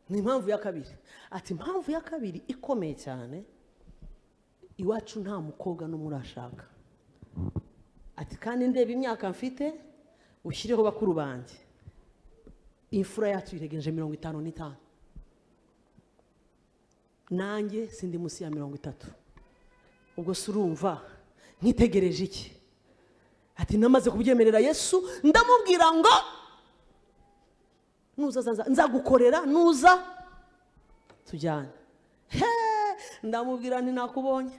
Ni impamvu ya kabiri. Ati: "Impamvu ya kabiri ikomeye cyane, iwacu nta mukobwa n'umwe urashaka." Ati: "Kandi ndeba imyaka mfite, ushyireho bakuru banjye, imfura yacu iregeje 55, nanjye sindi munsi ya 30. Ubwo se urumva nkitegereje iki?" Ati: "Namaze kubyemerera Yesu, ndamubwira ngo nuza nzagukorera, nuza tujyane." He, ndamubwira nti: "Nakubonye."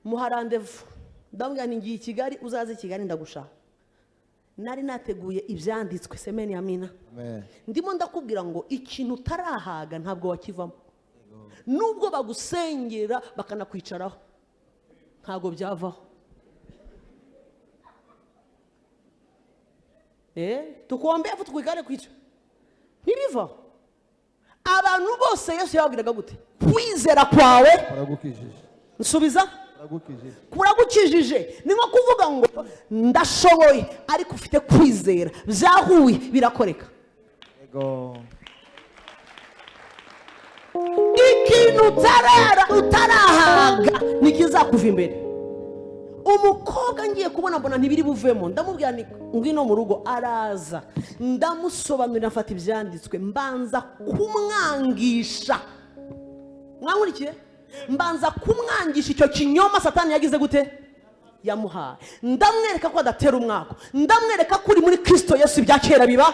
Muha rendez-vous, ndamubwira nti: "Ngiye i Kigali, uzaze i Kigali, ndagushaka." Nari nateguye ibyanditswe semeni ya mina. Amen. Ndimo ndakubwira ngo ikintu utarahaga ntabwo wakivamo, nubwo bagusengera bakanakwicaraho, ntabwo byavaho. Tukuombe afu tukwikare kwica, ntibivaho. Abantu bose Yesu yababwiraga gute? Kwizera kwawe Kuragukijije. Nsubiza. Kuragukijije. Kuragukijije. Ni nko kuvuga ngo ndashoboye, ariko ufite kwizera, byahuye, birakoreka. Yego. Ikintu utarahaga ntikizakuva imbere. Umukobwa ngiye kubona mbona ntibiri buvemo, ndamubwira nti: "Ngwino mu rugo." Araza, ndamusobanurira, mfata ibyanditswe, mbanza kumwangisha. Mwankurikiye? Mbanza kumwangisha icyo kinyoma Satani yagize gute yamuhaye. Ndamwereka ko adatera umwako, ndamwereka ko uri muri Kirisito Yesu ibya kera biba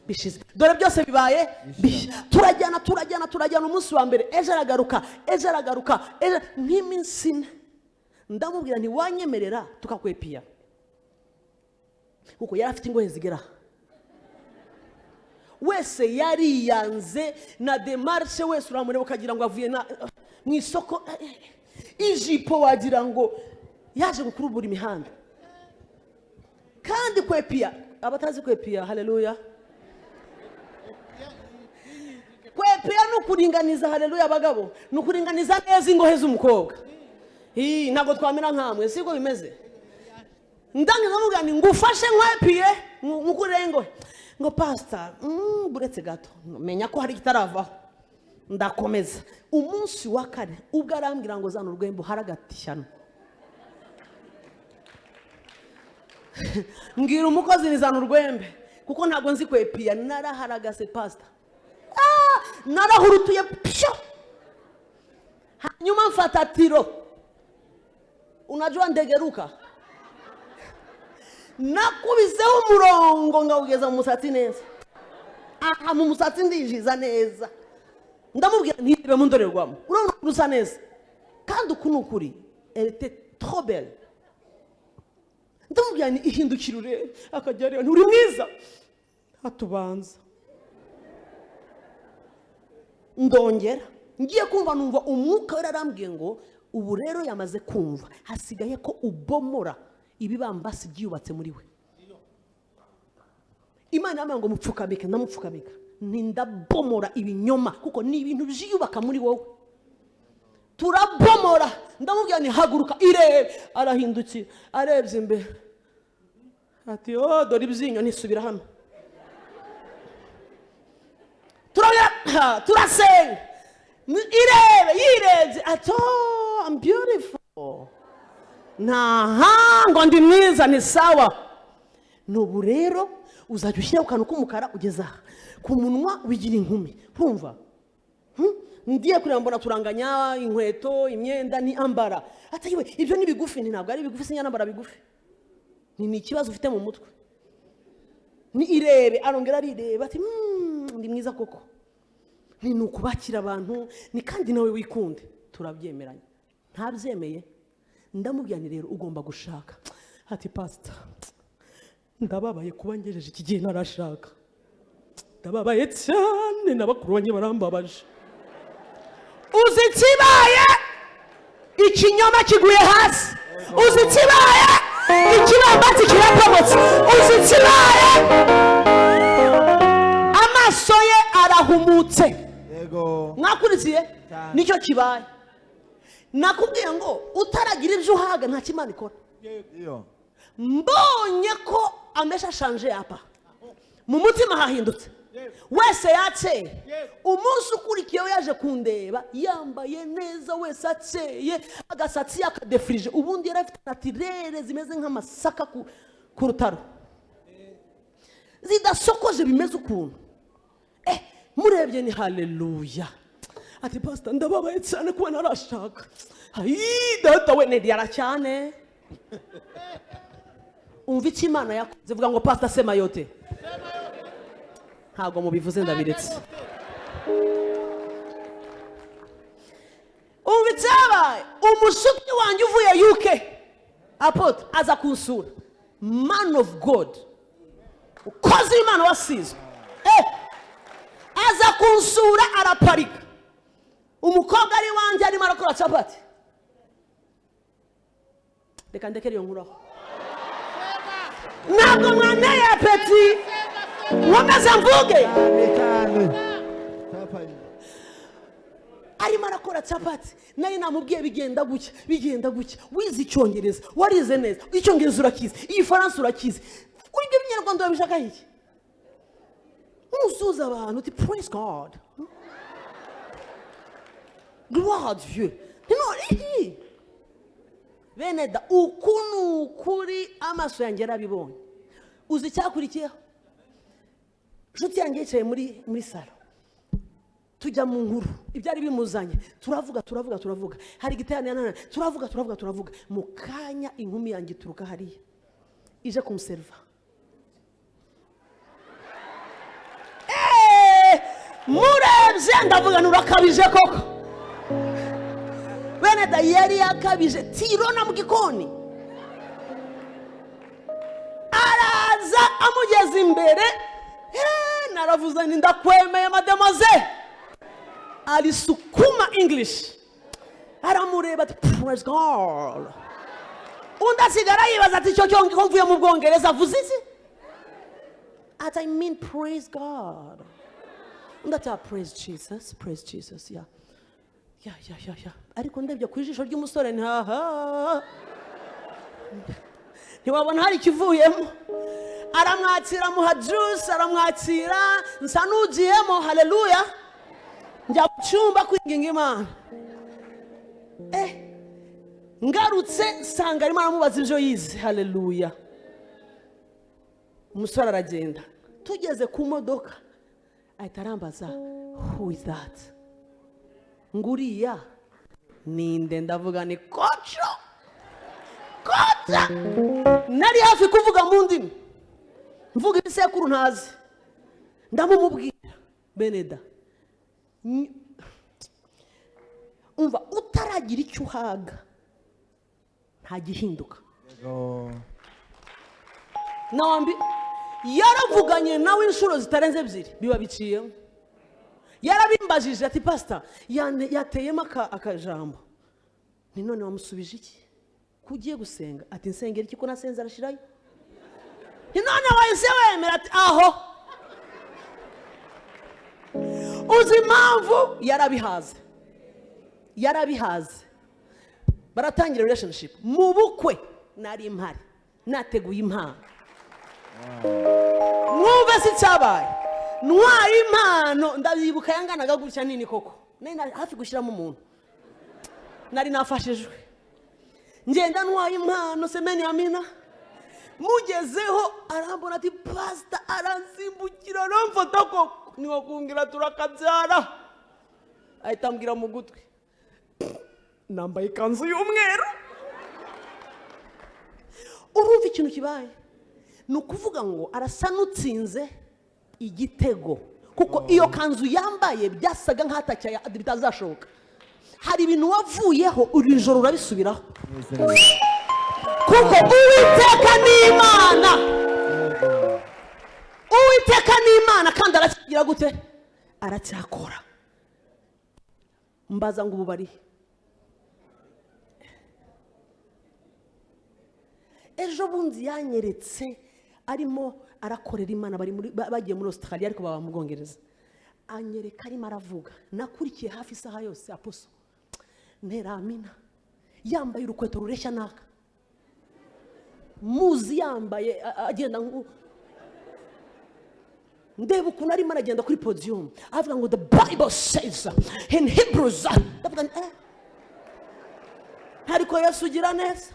bishize, dore byose bibaye bishya. Turajyana, turajyana, turajyana. Umunsi wa mbere, ejo aragaruka, ejo aragaruka, ejo, nk'iminsi 4, ndamubwira nti: "Wanyemerera tukakwepiya?" Kuko yari afite ingohe zigera aha. Wese yariyanze na démarche, wese uramureba ukagira ngo avuye mu isoko, ijipo wagira ngo yaje gukurubura imihanda. Kandi kwepiya, abatazi kwepiya, haleluya, kwepiya ni ukuringaniza. Haleluya! Abagabo, ni ukuringaniza neza ingohe z'umukobwa. Ii, ntabwo twamera nkamwe, siko bimeze. Ndangiza mubwira nti: "Ngufashe nkwepiye, nkukurire ingohe?" Ngo: "Pasita, buretse gato, menya ko hari ikitaravaho." Ndakomeza. Umunsi wa kane ubwo arambwira ngo: "Zana urwembe haragati ishyano." Mbwira umukozi ni: "Zana urwembe," kuko ntabwo nzi kwepiya. Naraharagase, pasita. Narahurutuye pyo. Hanyuma mfata tiro. Unajua ndegeruka, nakubiseho umurongo ngawugeza mu musatsi neza, aha mu musatsi ndinjiza neza. Ndamubwira, ntirebe mu ndorerwamo, urabona ukuntu usa neza? Kandi uku ni ukuri, elle était trop belle. Ndamubwira ni ihindukire urebe, akajya areba, nturi mwiza? Atubanza ndongera ngiye kumva numva Umwuka we arambwiye ngo ubu rero yamaze kumva, hasigaye ko ubomora ibibambasi byubatse muri we. Imana yambwiye ngo mupfukamike, ndamupfukamika, ndabomora ibinyoma kuko ni ibintu byiyubaka muri wowe. Turabomora, ndamubwira ni haguruka irebe, arahindukira, arebye imbere ati: "Oh, dore ibyinyo." Nisubira hano, turabwira, turasenga, irebe, yirebye ati: "Oh, I'm beautiful." Ntaha ngo ndi mwiza, ni sawa. Nubu rero uzajya ushyiraho akantu k'umukara ugeze aha ku munwa, wigira inkumi. Nkumva ngiye kureba mbona turanganya inkweto, imyenda ni ambara. Ati: "Yewe, ibyo ni bigufi." Ni ntabwo ari bigufi, sinyanambara bigufi. Ni ikibazo ufite mu mutwe. Ni irebe, arongera arireba ati: Ndi mwiza koko." Ni ukubakira abantu, ni kandi nawe wikunde. Turabyemeranya, ntabyemeye. Ndamubwira nti: "Rero ugomba gushaka." Ati: "Pasita, ndababaye kuba ngejeje iki gihe ntarashaka, ndababaye cyane, na bakuru banjye barambabaje." Uzi ikibaye? Ikinyoma kiguye hasi. Uzi ikibaye? Ikibambasi kirapomotse. Uzi ikibaye? Amaso ye arahumutse. Yego. Mwakurikiye? Cyane. Nicyo kibaye. Nakubwiye ngo utaragira ibyo uhaga nta kimana ikora. Iyo. Mbonye ko amesha shanje apa mu mutima hahindutse, wese yakeye. Umunsi ukurikiyeho yaje kundeba yambaye neza, wese akeye, agasatsi yakadefirije. Ubundi yari afite naturelle zimeze nk'amasaka ku rutaro, zidasokoje, bimeze ukuntu. Murebye ni haleluya. Ati: "Pasita, ndababaye cyane kuba ntarashaka." Ayi data we, nediyara cyane. Umva icyo Imana yakoze, vuga ngo: "Pasita, sema yote." Ntabwo mubivuze, ndabiretse. Umva icyabaye: umushuti wanjye uvuye UK, apôtre, aza kunsura, man of God, ukoze Imana wasizwe, aza kunsura, araparika. Umukobwa ari iwanjye arimo arakora capati. Reka ndekere iyo nkuraho, ntabwo mwanteye appétit, nkomeze mvuge. Cyane cyane. Cyapa. Arimo arakora capati, nayo namubwiye bigenda gutya, bigenda gutya. Wize Icyongereza, warize neza, Icyongereza urakizi, Igifaransa urakizi, ibyo Binyarwanda urabishaka iki? Ntusuhuza abantu uti: "Praise God, gloire à Dieu"? No, iki bene da, uku ni ukuri, amaso yanjye yarabibonye. Uzi icyakurikiyeho? Inshuti yanjye yicaye muri salon, tujya mu nkuru, ibyari bimuzanye, turavuga, turavuga, turavuga, hari igiterane, turavuga, turavuga, turavuga. Mu kanya inkumi yanjye ituruka hariya ije kumuseriva. Murebye ndavuga nturakabije koko. Bene da, yari yakabije tirona mu gikoni. Araza amugeze imbere, naravuze nti: "Ndakwemeye, mademoiselle." Alisukuma English, aramureba ati: "Praise God." Undi asigara yibaza ati: "Icyo cyo ko mvuye mu Bwongereza, avuze iki?" Ati: "I mean praise God." Undi ati: "Ah, praise Jesus, praise Jesus, yeah." Ariko ndebye ku ijisho ry'umusore ntaha, ntiwabona hari ikivuyemo. Aramwakira, amuha juice, aramwakira, nsa n'ugiyemo. Haleluya! Njya mu cyumba kwinginga Imana. Ngarutse nsanga arimo aramubaza ibyo yize. Haleluya! Umusore aragenda, tugeze ku modoka ahita arambaza: "Who is that?" Nguriya ninde? Ndavuga ni koco. Nari hafi kuvuga mu ndimi, mvuga ibisekuru ntazi. Ndamumubwira, beneda. Umva, utaragira icyo uhaga nta gihinduka. Yego. Nawambi yaravuganye nawe inshuro zitarenze ebyiri, biba biciyemo. Yarabimbajije ati: "Pasita yateyemo akajambo." Ni none wamusubije iki ko ugiye gusenga? Ati: "Nsengera iki ko nasenze arashirayo?" Ni none wahise wemera? Ati: "Aho uzi impamvu?" Yarabihaze, yarabihaze. Baratangira relationship. Mu bukwe nari mpari, nateguye impano. Mwumve si cyabaye, ntwaye impano, ndabyibuka, yanganaga gutya, nini koko, nari hafi gushyiramo umuntu, nari nafashijwe. Ngenda ntwaye impano, semeni amina. Mugezeho arambona ati: "Pasita." Aransimbukira, aramfata koko, niwakungira turakabyara. Ahita ambwira mu gutwi, nambaye ikanzu y'umweru. Urumva ikintu kibaye ni ukuvuga ngo arasa n'utsinze igitego, kuko iyo kanzu yambaye byasaga nk'ahatacyaye, bitazashoboka. Hari ibintu wavuyeho, iri joro urabisubiraho, kuko Uwiteka ni Imana. Uwiteka ni Imana kandi aracyagira gute? Aracyakora. Mbaza ngo ubu barihe? Ejo bundi yanyeretse arimo arakorera Imana, bari muri bagiye muri Australia ariko baba mu Bwongereza. Anyereka arimo aravuga, nakurikiye hafi isaha yose, aposo nteramina, yambaye urukweto rureshya n'aka muzi, yambaye agenda ndeba ukuntu arimo aragenda kuri podium, avuga ngo: "The Bible says in Hebrews." Ndavuga nti: "Eh, ariko Yesu ugira neza."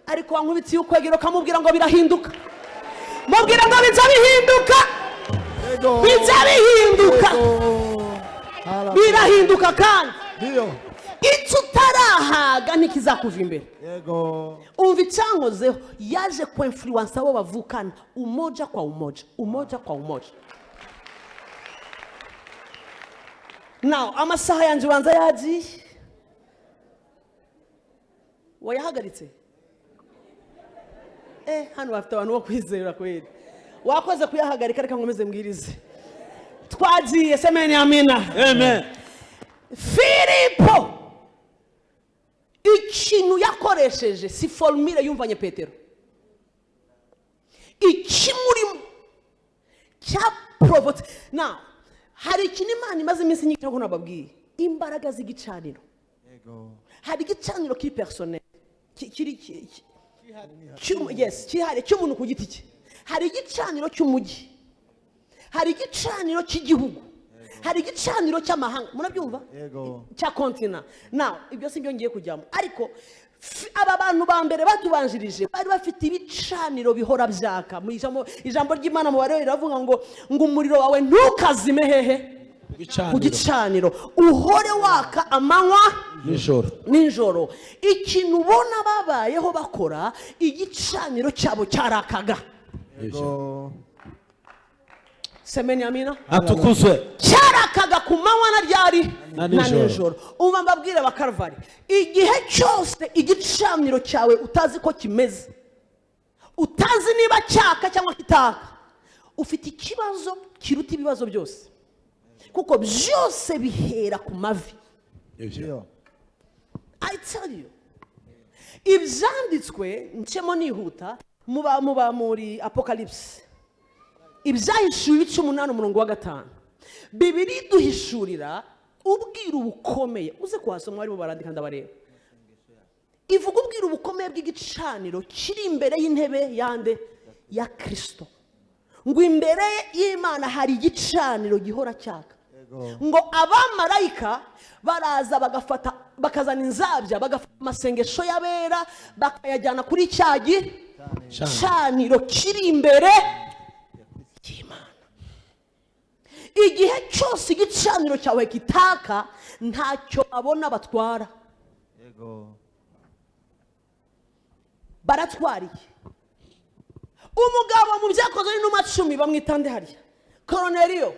Ariko wankubitiye ukwegera ukamubwira ngo birahinduka, mubwira ngo bijya bihinduka. Yego. Bijya bihinduka. Yego. Hallelujah. Birahinduka kandi Ndio. icyo utarahaga ntikizakuva imbere. Yego. Umva, icyankozeho, yaje kwinfluença abo bavukana, umoja kwa umoja, umoja kwa umoja. Now amasaha yanjye ubanza yagiye, wayahagaritse. Hano bafite abantu bo kwizera kweri. Wakoze kuyahagarika, reka nkomeze mbwirize. Twagiye, semeni amina. Amen. Filipo ikintu yakoresheje si formule yumvanye Petero, ikimurimo cyaporovotse. Na hari ikintu Imana imaze iminsi nyinshi ntabwo nababwiye, imbaraga z'igicaniro. Yego. Hari igicaniro kiri personnel, kiri yes, cyihariye cy'umuntu ku giti cye. Hari igicaniro cy'umujyi, hari igicaniro cy'igihugu, hari igicaniro cy'amahanga, murabyumva? Yego. Cya continent. Now ibyo si byo ngiye kujyamo, ariko aba bantu ba mbere batubanjirije bari bafite ibicaniro bihora byaka. Mu ijambo ry'Imana mu Barebe riravuga ngo umuriro wawe ntukazime. Hehe? Ku Gicaniro. gicaniro, uhore waka amanywa nijoro. Nijoro. Ikintu ubona babayeho bakora, igicaniro cyabo cyarakaga. Yego. Semeni amina. Atukuzwe. Cyarakaga ku manywa na ryari? Na Na nijoro. nijoro. Umva mbabwire Bakaruvari, igihe cyose igicaniro cyawe utazi ko kimeze, utazi niba cyaka cyangwa kitaka, ufite ikibazo kiruta ibibazo byose, kuko byose bihera ku mavi. Ibyo. Ndio. I tell you, ibyanditswe ncemo nihuta, muba muri Apocalypse, Ibyahishuwe ibice 8 umurongo wa 5, Bibiri iduhishurira ubwiru bukomeye. Uze kuhasoma, barimo barandika, ndabareba. Ivuga ubwiru bukomeye bw'igicaniro kiri imbere y'intebe yande? Ya Kirisito. Ngo imbere y'Imana hari igicaniro gihora cyaka. Yego. Ngo abamarayika baraza bagafata, bakazana inzabya, bagafata amasengesho y'abera bakayajyana kuri cya gicaniro kiri imbere y'Imana. Igihe cyose igicaniro cyawe kitaka, ntacyo abona batwara. Yego. Baratwariye umugabo mu Byakozwe n'Intumwa 10, bamwita nde hariya? Koroneriyo.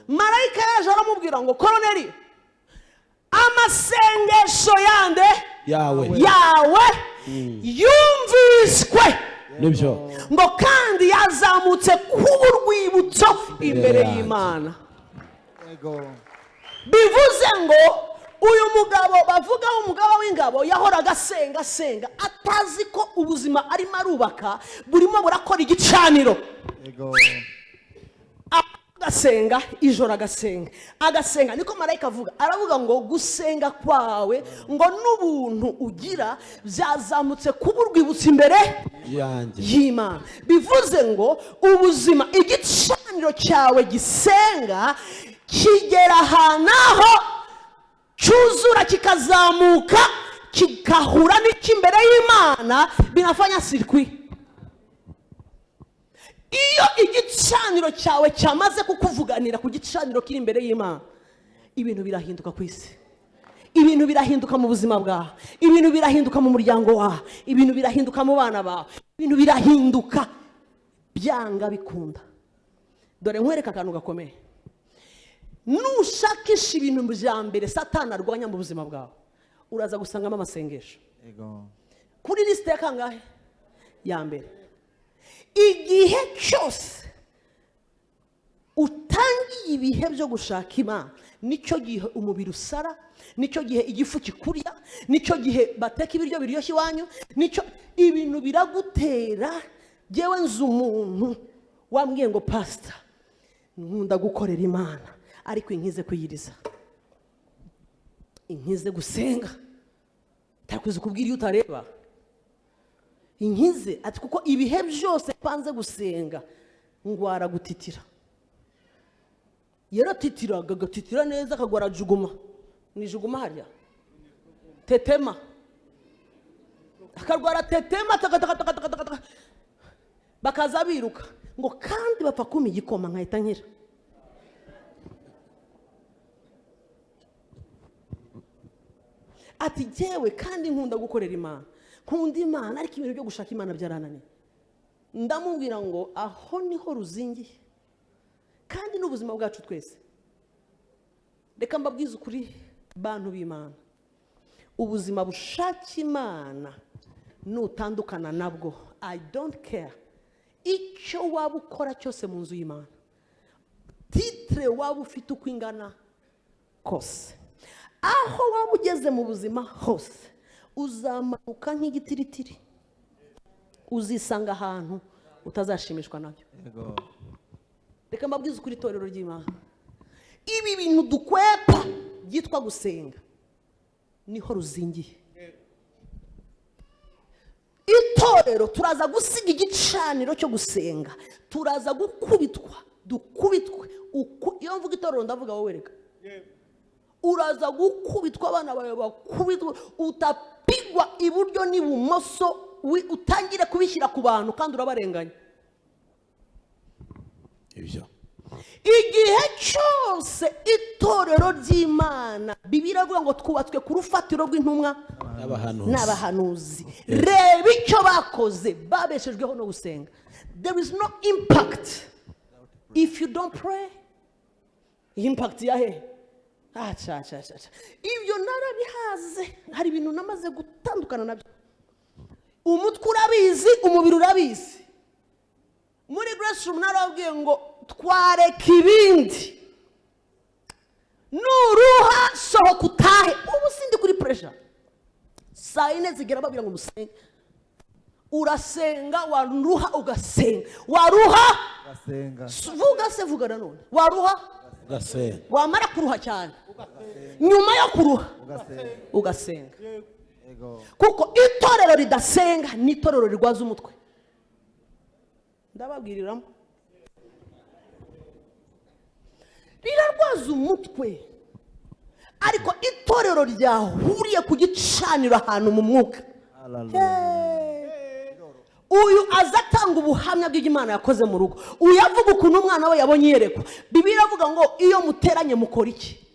Marayika yaje aramubwira ngo: "Koroneriyo, amasengesho yande?" Yawe. "Yawe yumviswe." Nibyo. Ngo kandi yazamutse kuba urwibutso imbere yanjye. y'Imana. Yego. Bivuze ngo uyu mugabo bavuga, umugaba w'ingabo, yahoraga asenga, asenga atazi ko ubuzima arimo arubaka burimo burakora igicaniro. Yego. Agasenga ijoro, agasenga, agasenga. Niko marayika avuga, aravuga ngo gusenga kwawe ngo n'ubuntu ugira byazamutse kuba urwibutso imbere yanjye. y'Imana. Bivuze ngo ubuzima, igicaniro cyawe gisenga kigera ahantu aho cyuzura, kikazamuka, kigahura n'icy'imbere y'Imana, binafanya circuit. Iyo igicaniro cyawe cyamaze kukuvuganira ku gicaniro kiri imbere y'Imana, ibintu birahinduka ku isi, ibintu birahinduka mu buzima bwawe, ibintu birahinduka mu muryango wawe, ibintu birahinduka mu bana bawe, ibintu birahinduka byanga bikunda. Dore nkwereka akantu gakomeye: nushakisha ibintu bya mbere Satani arwanya mu buzima bwawe, uraza gusangamo amasengesho. Yego. Kuri lisite ya kangahe? Ya mbere. Igihe cyose utangiye ibihe byo gushaka Imana, nicyo gihe umubiri usara, nicyo gihe igifu kikurya, nicyo gihe bateka ibiryo biryoshye iwanyu, nicyo ibintu biragutera. Ngewe nzi umuntu wambwiye ngo: "Pasita, nkunda gukorera Imana, ariko inkize kwiyiriza, inkize gusenga." Ntakuzi kubwira iyo utareba inkize. Ati: "Kuko ibihe byose mpanze gusenga ngwara gutitira." Yaratitiraga, agatitira neza, akagwara juguma, ni juguma harya, tetema, akarwara tetema, taka. Bakaza biruka ngo kandi bapfa kumpa igikoma nkahita nkira. Ati: "Jyewe kandi nkunda gukorera Imana, nkunda Imana, ariko ibintu byo gushaka Imana byarananiye." Ndamubwira ngo aho niho ruzingiye, kandi n'ubuzima bwacu twese. Reka mbabwize ukuri, bantu b'Imana, ubuzima bushaka Imana nutandukana nabwo, I don't care icyo waba ukora cyose mu nzu y'Imana, titre waba ufite uko ingana kose, aho waba ugeze mu buzima hose, uzamanuka nk'igitiritiri, uzisanga ahantu utazashimishwa nabyo. Yego. Reka mbabwize ukuri, itorero ry'Imana, ibi bintu dukwepa byitwa gusenga niho ruzingiye. Itorero turaza gusiga igicaniro cyo gusenga, turaza gukubitwa, dukubitwe. Iyo mvuga itorero ndavuga wowe. Reka, uraza gukubitwa, abana bawe bakubitwa, utapigwa iburyo n'ibumoso, utangire kubishyira ku bantu kandi urabarenganya. Ibyo. Igihe cyose itorero ry'Imana, Bibiliya iravuga ngo twubatswe ku rufatiro rw'intumwa n'abahanuzi. N'abahanuzi. Reba icyo bakoze, babeshejweho no gusenga. There is no impact if you don't pray. Impact ya hehe? Ah, ca ca ca ca, ibyo narabihaze. Hari ibintu namaze gutandukana nabyo. Umutwe urabizi, umubiri urabizi. Muri Grace Room narababwiye ngo twareka ibindi, nuruha sohoka utahe. Ubu sindi kuri pressure. Saa 4 zigera babwira ngo musenge, urasenga, waruha ugasenga, waruha Ugasenga. Vuga se, vuga nanone, waruha Ugasenga. Wamara kuruha cyane, nyuma yo kuruha Ugasenga. ugasenga. Yego. Kuko itorero ridasenga ni itorero rirwaza umutwe. Ndababwiriramo, rirarwaza umutwe. Ariko itorero ryahuriye ku gicaniro ahantu mu mwuka, Hallelujah. uyu aza atanga ubuhamya bw'Imana yakoze mu rugo, uyu avuga ukuntu umwana we yabonye iyerekwa. Bibiliya iravuga ngo iyo muteranye mukora iki?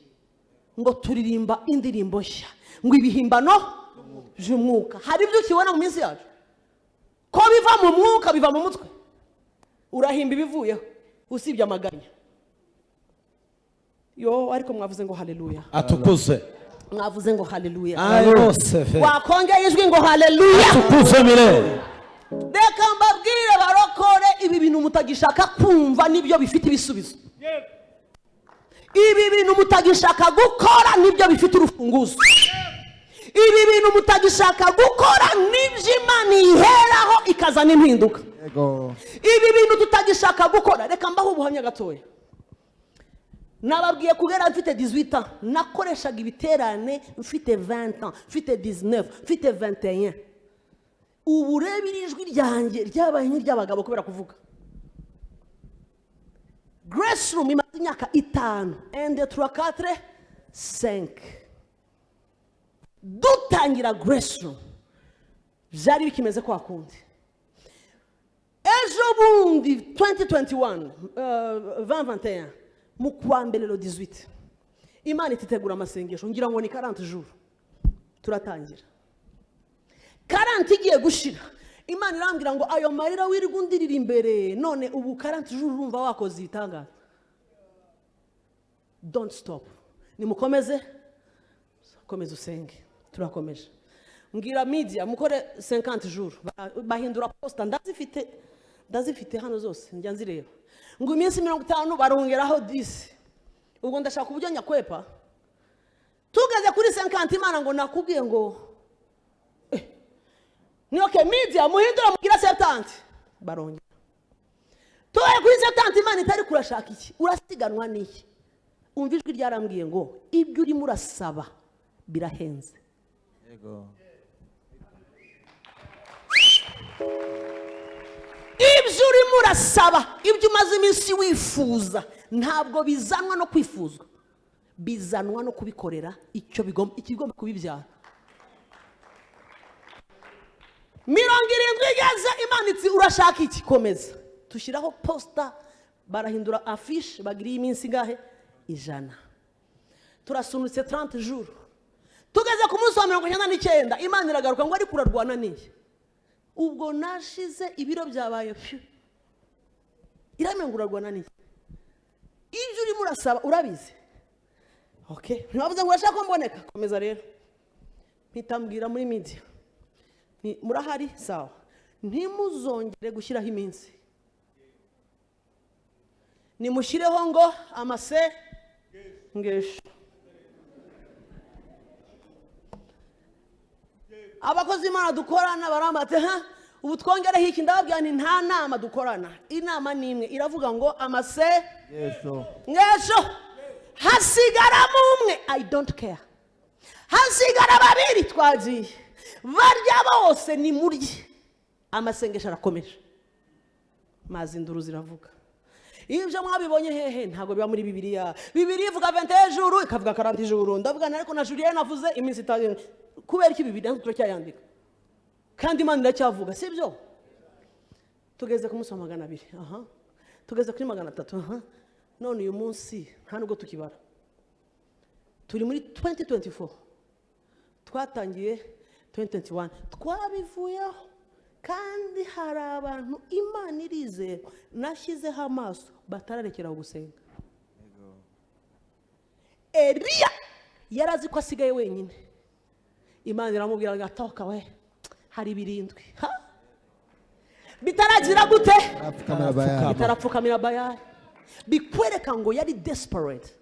Ngo turirimba indirimbo nshya, ngo ibihimbano by'umwuka. Hari ibyo ukibona mu minsi yacu. Ko biva mu mwuka, biva mu mutwe, urahimba ibivuyeho usibye amaganya yo. Ariko mwavuze ngo haleluya? Atukuze. Mwavuze ngo haleluya? Ayose fe. Wakongeye ijwi ngo haleluya? Atukuze milele. Reka mbabwire barokore, ibi bintu mutagishaka kumva nibyo bifite ibisubizo. Ibi bintu mutagishaka gukora nibyo bifite urufunguzo. Ibi bintu mutagishaka gukora nibyo Imana iheraho ikazana impinduka. Yego. Ibi bintu tutagishaka gukora, reka mbaho ubuhamya gatoya. Nababwiye, kugera mfite 18 ans nakoreshaga ibiterane, mfite 20 ans, mfite 19, mfite 21. Ubu reba, iri jwi ryanjye ryabaye nk'iry'abagabo kubera kuvuga. Grace Room imaze imyaka 5, 1, 2, 3, 4, 5. Dutangira Grace Room byari bikimeze kwa kundi. Ejo bundi 2021, 2021, mu kwa mbere le 18, Imana ititegura amasengesho, ngira ngo ni 40 jours. Turatangira, 40 igiye gushira, Imana irambwira ngo: "Ayo marira wirirwa undirira imbere, none ubu 40 jours urumva wakoze ibitangaza. Don't stop, nimukomeze, komeza usenge." Turakomeje. Mbwira media mukore 50 jours. Bahindura poster, ndazifite, ndazifite hano zose, njya nzireba, ngo iminsi 50, barongeraho 10. Ubwo ndashaka uburyo nyakwepa. Tugeze kuri 50, Imana ngo: "Nakubwiye ngo ni okay, media muhindura mugira 70." Barongera. Tubaye kuri 70, Imana itari kurashaka iki? Urasiganwa n'iki? Umva, ijwi ryarambwiye ngo: "Ibyo urimo urasaba birahenze." Yego. Ibyo urimo urasaba, ibyo umaze iminsi wifuza, ntabwo bizanwa no kwifuzwa, bizanwa no kubikorera icyo bigomba, ikigomba kubibyara. 70 igeze, Imana iti: "Urashaka iki? Komeza." Dushyiraho poster, barahindura affiche, bagira iyi minsi ingahe? 100. Turasunutse 30 jours. Tugeze ku munsi wa 99, Imana iragaruka ngo: "Ariko urarwana n'iyi?" Ubwo nashize, ibiro byabaye pyu. Iramenya ngo: "Urarwana n'iki? Ibyo urimo urasaba urabizi? Okay, ntibavuze ngo urashaka ko mboneka? Komeza rero." Mpita mbwira muri media: "Ni murahari, sawa, ntimuzongere gushyiraho iminsi, nimushyireho ngo amase ngesho." Abakozi b'Imana dukorana barambate ha, ubu twongereho iki? Ndababwira nti: "Nta nama dukorana, inama ni imwe, iravuga ngo amase Yesu. ngesho." Hasigaramo umwe, I don't care, hasigara babiri, twagiye barya bose, ni murye. Amasengesho arakomeje, mazi induru ziravuga. Ibyo mwabibonye hehe? Ntabwo biba muri Bibiliya. Bibiliya ivuga 21 jours, ikavuga 40 jours. Ndavuga ariko na Julien avuze iminsi 5. Kubera iki Bibiliya turacyayandika kandi Imana iracyavuga? Si byo? Tugeze ku munsi wa 200, aha tugeze kuri 300, aha none uyu munsi nta nubwo tukibara. Turi muri 2024, twatangiye 2021, twabivuyeho. Kandi hari abantu Imana irizera nashyizeho amaso batararekeraho gusenga. Eliya yari azi ko asigaye wenyine. Imana iramubwira ngo: "Atoka we, hari 7." Ha! Bitaragira gute? Apfukamira Bayali. Bitarapfukamira Bayali. Bikwereka ngo yari desperate,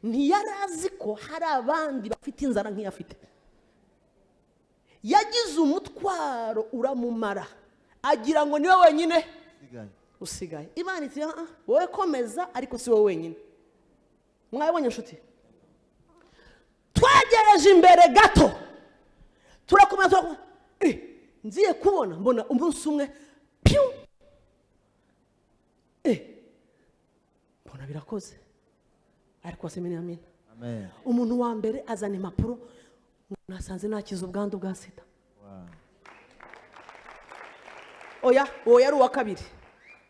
ntiyari azi ko hari abandi bafite inzara nk'iyo afite. Yagize umutwaro uramumara, agira ngo niwe wenyine Usigaye. usigaye. Imana iti: "Ah, ah, wowe komeza, ariko si wowe wenyine." Mwabonye inshuti? Twegereje imbere gato, turakomeza, turakomeza. Ngiye kubona mbona umunsi umwe piu, mbona birakoze. Ariko wasemene amina? Amen. Umuntu wa mbere azana impapuro, nasanze nakize ubwandu bwa sida. Wow. Oya, uwo yari uwa kabiri.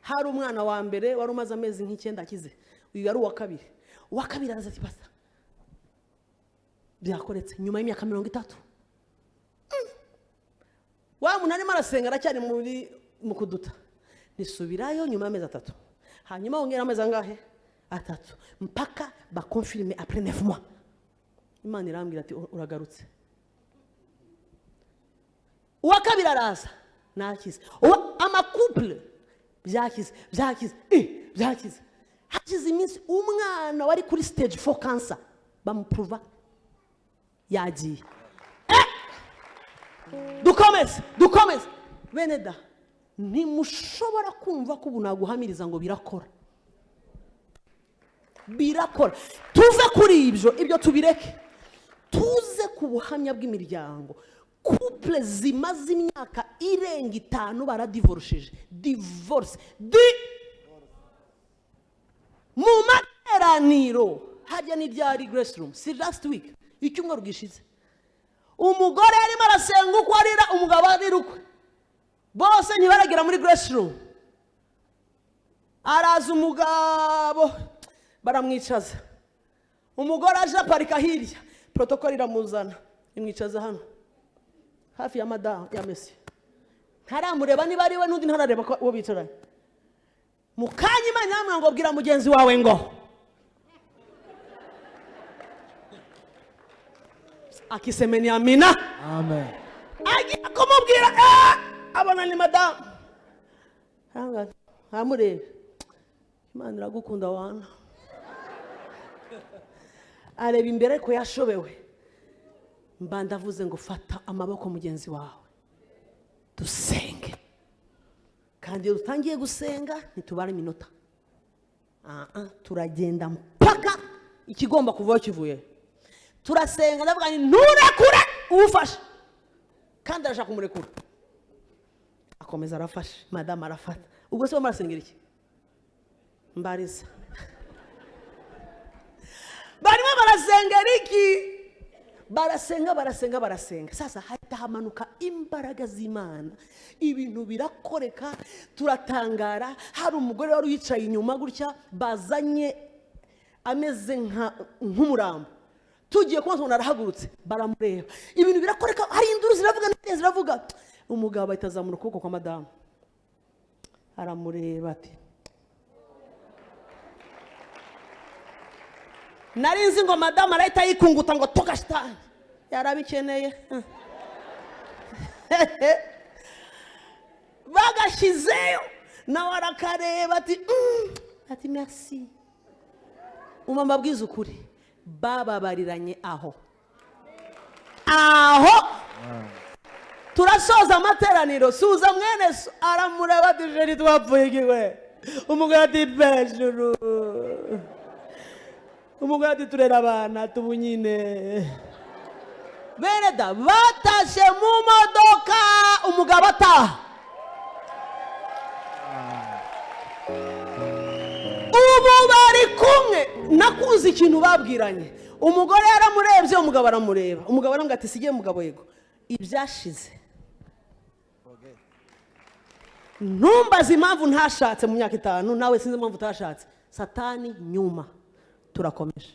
Hari umwana wa mbere wari umaze amezi nk'Icyenda akize, uyu yari uwa kabiri. Uwa kabiri araza ati: "Basa byakoretse nyuma y'imyaka 30." Wa muntu. Umuntu arimo arasenga, aracyari muri mu kuduta. Nisubirayo nyuma y'amezi 3, hanyuma wongera amezi angahe? 3, mpaka baconfirme après 9 mois. Imana irambwira ati: "Uragarutse." Uwa kabiri araza, nakize. Amacouple byakize, byakize, byakize. Hashize iminsi, umwana wari kuri stage 4 cancer bamupuruva yagiye. Dukomeze, dukomeze. Bene da, ntimushobora kumva ko ubu naguhamiriza ngo birakora, birakora. Tuve kuri ibyo, ibyo tubireke, tuze ku buhamya bw'imiryango. Couple zimaze imyaka irenga 5 baradivorushije, divorce di mu materaniro. Hajya n'ibyari Grace Room, si last week, icyumweru gishize, umugore arimo arasenga uko arira, umugabo arira ukwe, bose ntibaragera muri Grace Room. Araza umugabo, baramwicaza. Umugore aje aparika hirya, protocole iramuzana, imwicaza hano hafi ya madamu ya mesi. Ntaramureba niba ari we n'undi, ntarareba ko uwo bicaranye. Mu kanya Imana iramubwira ngo: "Bwira mugenzi wawe ngo akisemeni amina." Amen. Agiye kumubwira, abona ni madamu. Arambwira, aramureba: "Imana iragukunda wana." Areba imbere ariko yashobewe. Mba ndavuze ngo: "Fata amaboko mugenzi wawe, dusenge." Kandi iyo dutangiye gusenga ntitubara iminota. Ah, ah, turagenda mpaka ikigomba kuvaho kivuye. Turasenga, ndavuga nti: "Nturekure uwufashe." Kandi arashaka kumurekura, akomeza arafashe, madamu arafata. Ubwo se barimo barasengera iki? Mbariza, barimo barasengera iki? Barasenga, barasenga, barasenga. Sasa hahita hamanuka imbaraga z'Imana, ibintu birakoreka, turatangara. Hari umugore wari wicaye inyuma gutya, bazanye ameze nk'umurambo. Tugiye kubona, tubona arahagurutse, baramureba, ibintu birakoreka, hari induru ziravuga, n'izindi ziravuga. Umugabo ahita azamura ukuboko kwa madamu, aramureba ati: "Nari nzi ngo madamu arahita yikunguta ngo toka shitani." Yarabikeneye, bagashyizeyo nawe arakareba ati ati: "Merci." Umva mbabwize ukuri, bababariranye aho aho. Turasoza amateraniro, suza mwene so, aramureba ati: "Chéri, twapfuye igiwe." Umugore ati: "Bejuru." Umugore ati: "Turera abana tubu nyine." Bene da, batashye mu modoka, umugabo ataha. Ubu bari kumwe. Nakunze ikintu babwiranye. Umugore yaramurebye, umugabo aramureba. Umugabo aramubwira ati: "Sigiye mugabo, yego, ibyashize ntumbaze impamvu ntashatse mu myaka 5, nawe sinzi impamvu utashatse, Satani nyuma." Turakomeje.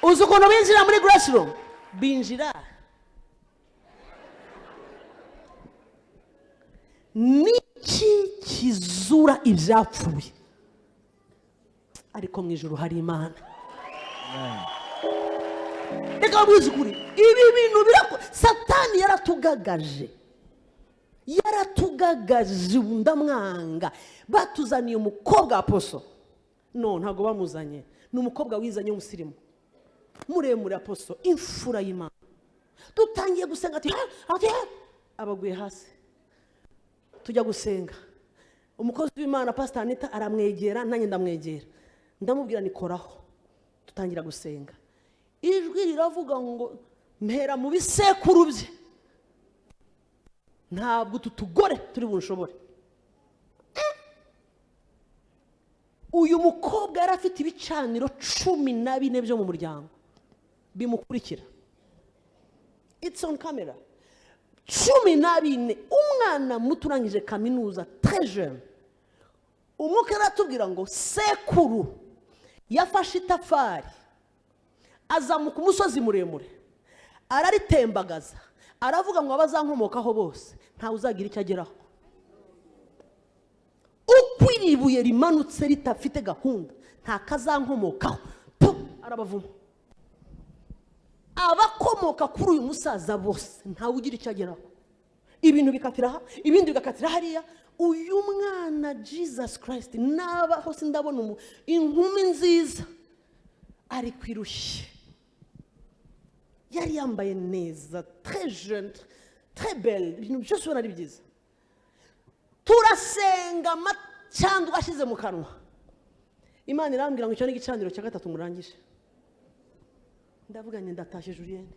Uzi ukuntu binjira muri Grace Room? Binjira niki kizura ibyapfuye? Ariko mu ijuru hari Imana. Reka babwize ukuri, ibi bintu birako. Satani yaratugagaje, yaratugagaje. Ubu ndamwanga. Batuzaniye umukobwa apostle, no ntabwo bamuzanye, ni umukobwa wizanye w'umusirimu muremure, apostle, imfura y'Imana. Dutangiye gusenga ati: "Ha!" Ati: "Ha!" Abaguye hasi. Tujya gusenga, umukozi w'Imana Pastor Anita aramwegera, nanjye ndamwegera, ndamubwira nikoraho. Dutangira gusenga, ijwi riravuga ngo: "Mpera mu bisekuru bye, ntabwo utu tugore turi bunshobore." Uyu mukobwa yari afite ibicaniro 14 byo mu muryango bimukurikira. It's on camera. 14. Umwana muto urangije kaminuza, très jeune. Umwuka aratubwira ngo sekuru yafashe itafari, azamuka umusozi muremure, araritembagaza, Aravuga ngo abazankomokaho bose ntawe uzagira icyo ageraho. Uko iri buye rimanutse ritafite gahunda, nta kazankomokaho. Pu! Arabavuma. Abakomoka kuri uyu musaza bose ntawe ugira icyo ageraho. Ibintu bikatira aha, ibindi bigakatira hariya. Uyu mwana Jesus Christ, nabaho sindabona inkumi nziza, ari kwirushye. Yari yambaye neza, très jeune, très belle, ibintu byose ubona ari byiza. Turasenga, amacandwe ashize mu kanwa. Imana irambwira ngo icyo ni igicaniro cya gatatu murangije. Ndavuga nti ndatashye Julienne.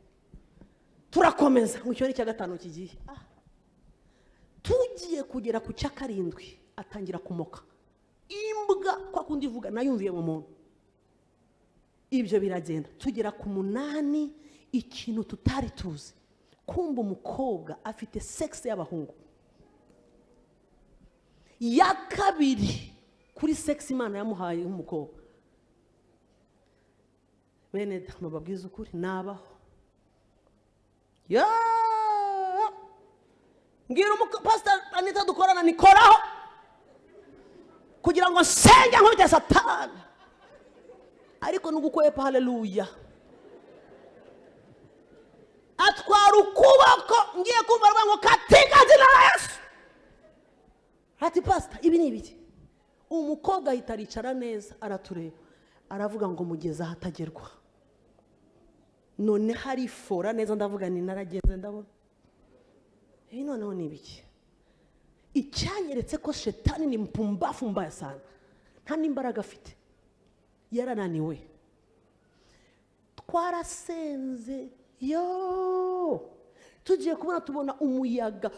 Turakomeza, ngo icyo ni icya gatanu kigiye. Tugiye kugera ku cya karindwi, atangira kumoka imbwa kwa kundi ivuga, nayumviye mu muntu. Ibyo biragenda, tugera ku munani. Ikintu tutari tuzi, kumva umukobwa afite sexe y'abahungu ya kabiri kuri sexe Imana yamuhaye nk'umukobwa. Bene dama, babwiza ukuri, nabaho ya mbwira pastor Anita dukorana, nikoraho kugira ngo nsenge nkubite Satani, ariko nugukwepa. Haleluya! Atwara ukuboko, ngiye kumva aravuga ngo katika zina la Yesu. Ati pastor, ibi ni ibiki? Umukobwa ahita aricara neza, aratureba, aravuga ngo mugeze ahatagerwa. None harifora neza. Ndavuga ni narageze, ndabona ibi noneho ni ibiki? Icyanyeretse ko shetani ni mpumbafu mbaya sana, nta n'imbaraga afite, yarananiwe. Twarasenze yo, tugiye kubona tubona umuyaga,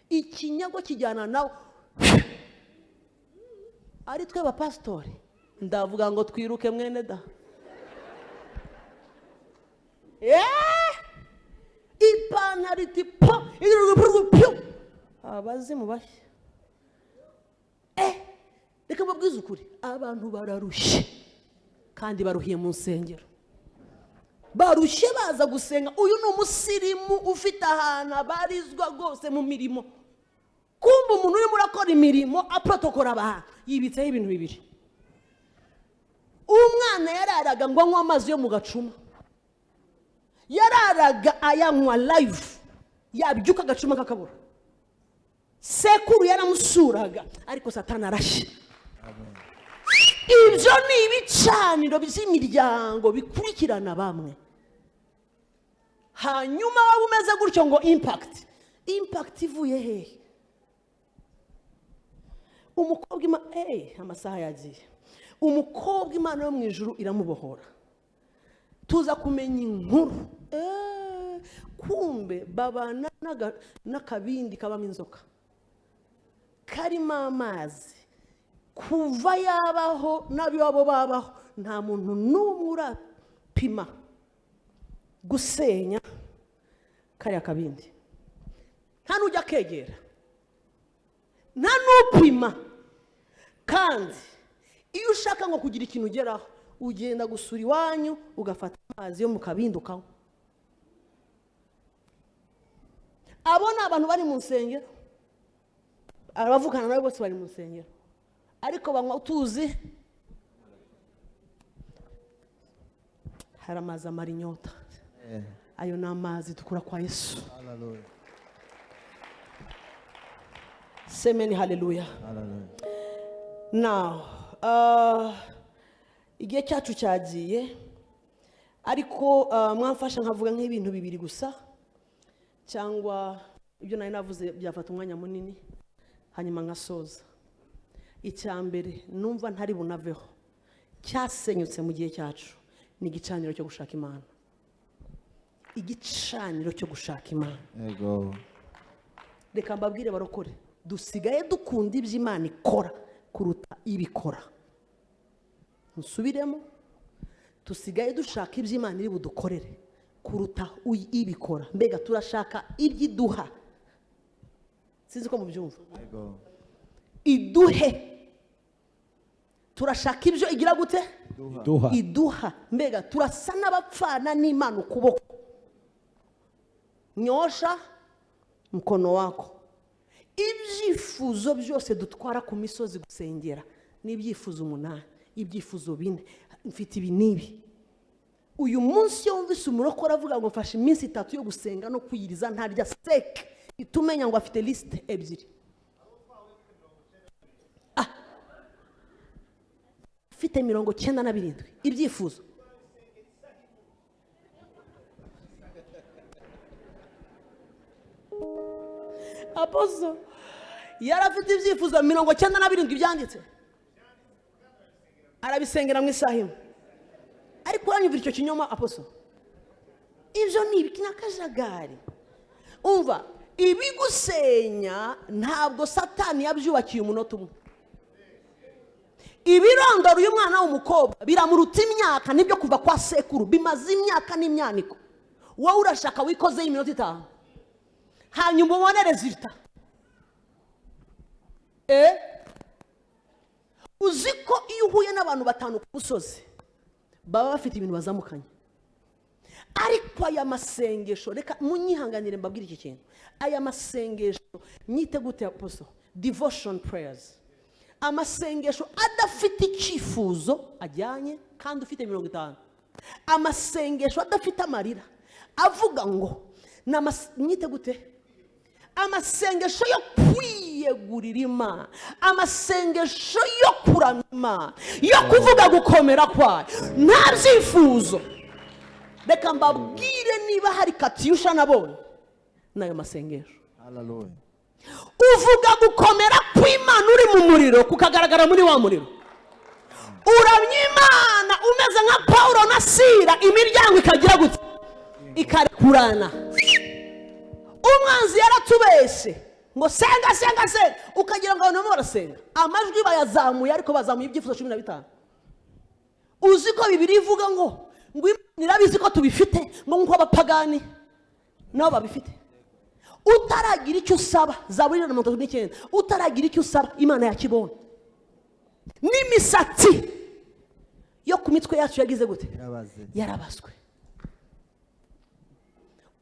ikinyago kijyana nawe. Ari twe bapasitori, ndavuga ngo twiruke mwene da. Ipantaro iti po pyu, abazimu bashya. Reka mbabwize ukuri, abantu bararushye kandi baruhiye mu nsengero, barushye baza gusenga. Uyu ni umusirimu ufite ahantu abarizwa rwose mu mirimo. Kumva umuntu urimo urakora imirimo aprotokora abantu, yibitseho ibintu bibiri. Umwana yararaga ngo anywe amazi yo mu gacuma, yararaga ayanywa live, yabyuka agacuma kakabura. Sekuru yaramusuraga, ariko Satani arashya. Ibyo ni ibicaniro by'imiryango bikurikirana bamwe. Hanyuma waba umeze gutyo ngo impact, impact ivuye hehe? Umukobwa hey, amasaha yagiye. Umukobwa Imana yo mu ijuru iramubohora. Tuza kumenya inkuru, kumbe babana n'akabindi kabamo inzoka karimo amazi. Kuva yabaho n'ab'iwabo babaho, nta muntu n'umwe urapima gusenya kariya kabindi. Nta n'ujya akegera, nta n'upima. Kandi iyo ushaka ngo kugira ikintu ugeraho, ugenda gusura iwanyu, ugafata amazi yo mu kabindi ukanywa. Abo ni abantu bari mu nsengero, abavukana nabo bose bari mu nsengero, ariko banywa utuzi. Hari amazi amara inyota. Ayo ni amazi dukura kwa Yesu. Hallelujah. Semeni haleluya. Hallelujah. Now, igihe cyacu cyagiye, ariko mwamfasha nkavuga nk'ibintu bibiri gusa, cyangwa ibyo nari navuze byafata umwanya munini, hanyuma nkasoza. Icya mbere numva ntari bunaveho cyasenyutse mu gihe cyacu ni igicaniro cyo gushaka Imana, igicaniro cyo gushaka Imana. Yego. Reka mbabwire barokore, dusigaye dukunda ibyo Imana ikora kuruta ibikora. Nsubiremo, dusigaye dushaka ibyo Imana iri budukorere kuruta ibikora. Mbega turashaka ibyo iduha, sinzi ko mubyumva. Yego. Iduhe, turashaka ibyo igira gute? Duha. Iduha. Mbega turasa n'abapfana n'Imana ukuboko. Nyosha mkono wako. Ibyifuzo byose dutwara ku misozi gusengera ni ibyifuzo 8, ibyifuzo 4, mfite ibi n'ibi. Uyu munsi iyo wumvise umurokore avuga ngo mfashe iminsi 3 yo gusenga no kwiyiriza ntarya seke, itumenya ngo afite lisite 2. Afite 97 ibyifuzo. Apozo yarafite ibyifuzo 97 byanditse, arabisengera mu isaha imwe. Ariko uranyumvira icyo kinyoma aposo? Ibyo ni ibiki n'akajagari. Umva, ibigusenya ntabwo Satani yabyubakiye umunota umwe. Ibirondoro uyu mwana w'umukobwa biramuruta imyaka, nibyo kuva kwa sekuru bimaze imyaka n'imyaniko. Wowe urashaka wikozeho iminota 5 hanyuma ubone resultat. Uzi ko iyo uhuye n'abantu 5 ku musozi baba bafite ibintu bazamukanye. Ariko aya masengesho, reka munyihanganire mbabwire iki kintu. Aya masengesho nyite gute aposo? Devotion prayers. Amasengesho adafite icyifuzo ajyanye kandi ufite 50. Amasengesho adafite amarira avuga ngo nyite gute? Amasengesho yo kwiyegurira Imana, amasengesho yo kuramya Imana, yo kuvuga gukomera kwayo, nta byifuzo. Reka mbabwire niba hari Katyusha nabonye n'ayo masengesho. Hallelujah. Uvuga gukomera kw'Imana uri mu muriro kukagaragara muri wa muriro. Uramya Imana umeze nka Paulo na Sila, imiryango ikagira gute? Ikarekurana. Umwanzi yaratubeshe ngo senga senga senga, ukagira ngo abantu barimo barasenga, amajwi bayazamuye ariko bazamuye ibyifuzo 15. Uzi ko Bibiliya ivuga ngo Imana irabizi ko tubifite, ngo nk'uko abapagani nabo babifite. Utaragira icyo usaba, Zaburi 139, utaragira icyo usaba Imana yakibonye. N'imisatsi yo ku mitwe yacu yagize gute? Yarabazwe.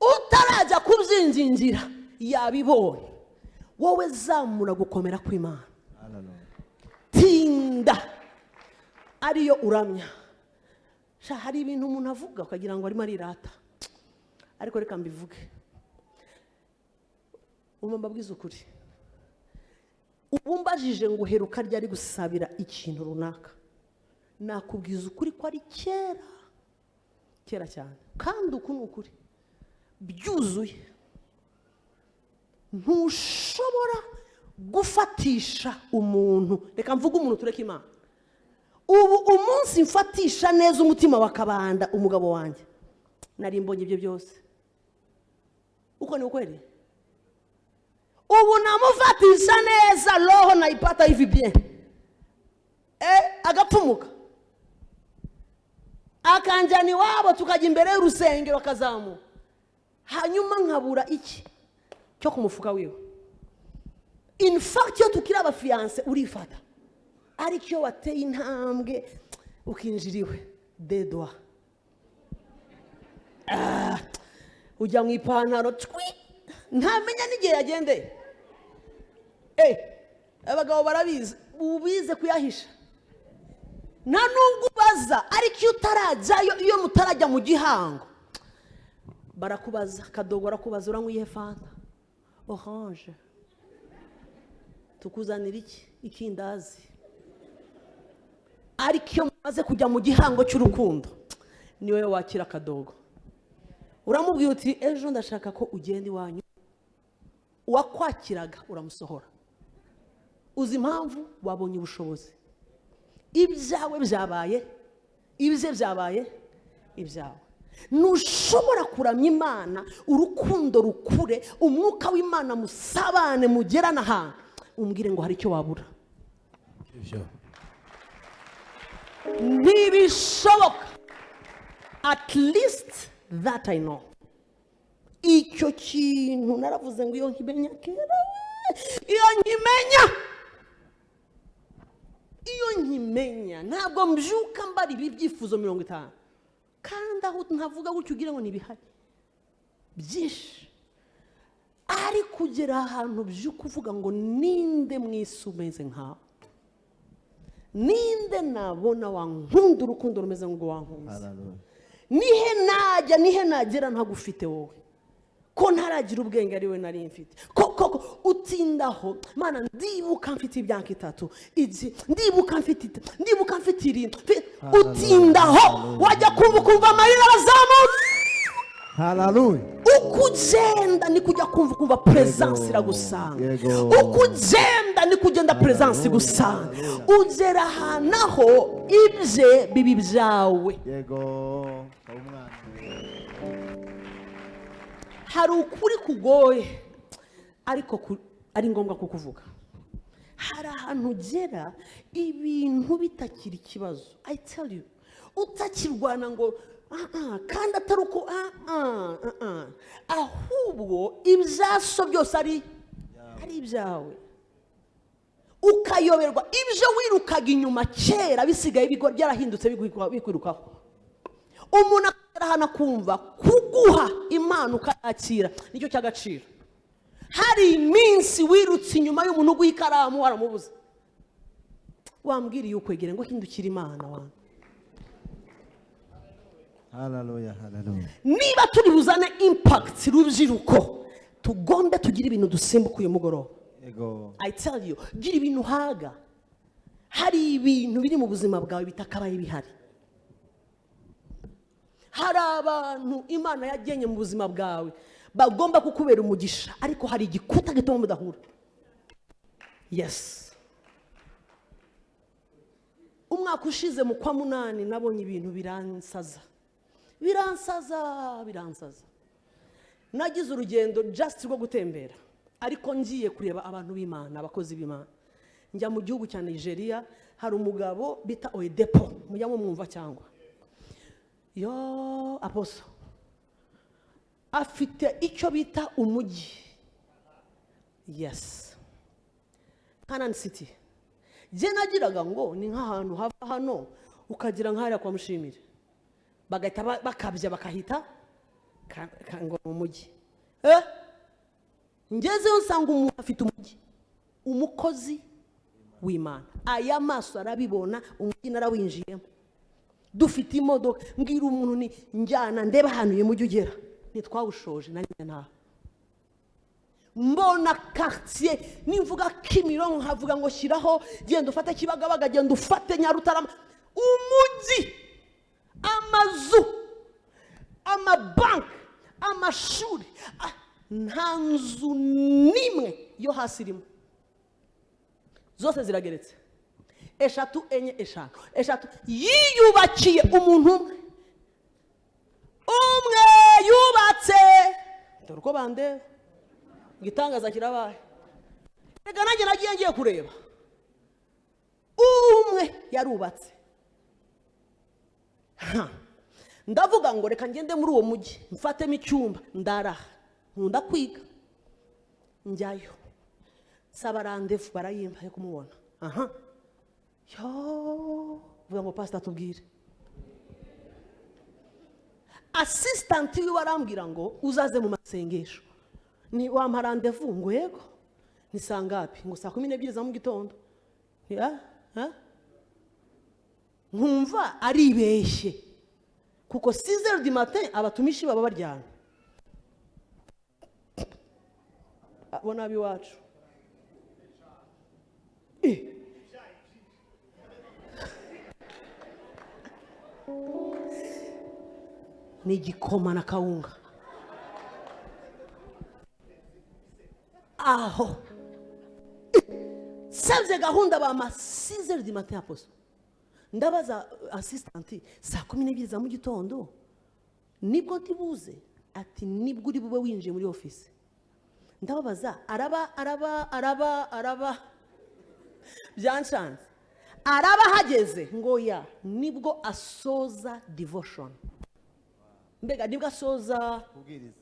Utarajya kubyingingira yabibonye. Wowe zamura gukomera kw'Imana, tinda ariyo uramya. Sha, hari ibintu umuntu avuga ukagira ngo arimo arirata, ariko reka mbivuge. Umva mbabwize ukuri, ubu mbajije ngo uheruka ryari gusabira ikintu runaka, nakubwiza ukuri ko ari kera kera cyane, kandi uku ni ukuri byuzuye. Ntushobora gufatisha umuntu, reka mvuge umuntu tureke Imana. Ubu umunsi mfatisha neza umutima wa Kabanda umugabo wanjye, nari mbonye ibyo byose. Uko ni ukweli? Ubu namufatisha neza, roho naipata hivi bien, agapfumuka akanjyana iwabo, tukajya imbere y'urusengero akazamuka, hanyuma nkabura iki cyo ku mufuka wiwe. In fact iyo tukiri abafiyanse urifata, ariko iyo wateye intambwe ukinjira iwe dedwa, ujya mu ipantaro twi, ntamenya n'igihe yagendeye. Abagabo barabizi, ubize kuyahisha, nta nubwo ubaza. Ariko iyo utarajyayo, iyo mutarajya mu gihango, barakubaza. Kadogo arakubaza, uranywa iyihe fanta? Orange. Tukuzanira iki? Ikindazi. Ariko iyo mumaze kujya mu gihango cy'urukundo, niwe wakira Kadogo. Uramubwira uti ejo ndashaka ko ugenda iwanyu. Uwakwakiraga uramusohora. Uzi impamvu? Wabonye ubushobozi. Ibyawe byabaye, ibye byabaye ibyawe. Ntushobora kuramya Imana urukundo rukure, umwuka w'Imana musabane mugerana ahantu, umbwire ngo hari icyo wabura. Ntibishoboka. At least that I know. Icyo kintu naravuze ngo iyo nkimenya kera, iyo nkimenya, iyo nkimenya, ntabwo mbyuka mbara ibi byifuzo 50. Kandi aho ntavuga gutyo ugira ngo nibihari byinshi. Ari kugera ahantu by'ukuvuga ngo ninde mu isi umeze nkawe, ninde nabona wankunda urukundo rumeze nk'urwo wankunze? Hallelujah. Nihe najya, nihe nagera ntagufite wowe, ko ntaragira ubwenge ari we nari mfite? Ko koko utindaho Mana, ndibuka mfite imyaka 3 iki, ndibuka mfite ndibuka mfite 7, utindaho wajya kumva ukumva amarira arazamutse. Hallelujah. Uko ugenda ni kujya kumva ukumva presence iragusanga. Yego. Uko ugenda ni kugenda presence igusanga, ugera ahantu aho ibye bibi byawe. Yego. Umwana. Hari ukuri kugoye ariko ari ngombwa kukuvuga. Hari ahantu ugera ibintu bitakiri ikibazo, I tell you, utakirwana ngo ah, ah, kandi atari uko ah, ah, ah, ah. Ahubwo ibyaso byose ari ibyawe, ukayoberwa ibyo wirukaga inyuma kera bisigaye byarahindutse bikwirukaho. Umuntu akagera ahantu akumva kuguha impano ukayakira nicyo cy'agaciro. Hari iminsi wirutse inyuma y'umuntu uguha ikaramu waramubuze, wambwiriye ukwegere ngo hindukire Imana wanjye. Hallelujah. Hallelujah. Niba turi buzane impact, rubyiruko, tugombe tugire ibintu dusimbuka uyu mugoroba. Yego. I tell you, gira ibintu uhaga. Hari ibintu biri mu buzima bwawe bitakabaye bihari. Hari abantu Imana yagenye mu buzima bwawe bagomba kukubera umugisha, ariko hari igikuta gituma mudahura. Yes, umwaka ushize mu kwa 8 nabonye ibintu biransaza, biransaza, biransaza. Nagize urugendo just rwo gutembera, ariko ngiye kureba abantu b'Imana, abakozi b'Imana. Njya mu gihugu cya Nigeria, hari umugabo bita Oyedepo, mujya mumwumva cyangwa yo apostle, afite icyo bita umujyi, yes, Canaan City. Jye nagiraga ngo ni nk'ahantu hava hano ukagira nk'ahariya kwa Mushimire, bagahita bakabya bakahita ngo ni umujyi. Ngezeyo nsanga umuntu afite umujyi, umukozi w'Imana. Aya maso arabibona, umujyi narawinjiyemo, dufite imodoka. Mbwira umuntu ni njyana ndeba ahantu uyu mujyi ugera, ntitwawushoje na rimwe. Ntaho mbona quartier, nimvuga Kimironko nkavuga ngo shyiraho, genda ufate Kibagabaga, genda ufate Nyarutarama, umujyi, amazu, amabanki, amashuri, nta nzu n'imwe yo hasi irimo, zose zirageretse, 3, 4, 5, 3. Yiyubakiye umuntu umwe umwe yubatse. Dore uko bandeba, igitangaza kirabaye. Reka nanjye nagiye ngiye kureba, umwe yarubatse. Ndavuga ngo reka ngende muri uwo mujyi mfatemo icyumba ndaraha, nkunda kwiga. Njyayo nsaba randevu, barayimpa yo kumubona. Aha yo vuga ngo pastor tubwire. Assistant wiwe arambwira ngo uzaze mu masengesho. Ni wampa randevu? Ngo yego. Ni saa ngapi? Ngo saa 12 za mu gitondo. Ya? Ha? Nkumva aribeshye, kuko six heures du matin abatumishi baba baryamye. Abo ni ab'iwacu. Ni igikoma na kawunga. Aho savye gahunda bama six heures du matin apostle. Ndabaza assistant, saa 12 za mu gitondo nibwo ndibuze? Ati nibwo uri bube winjiye muri office. Ndababaza araba araba araba araba byanshanze, araba hageze ngo ya nibwo asoza devotion, mbega nibwo asoza kubwiriza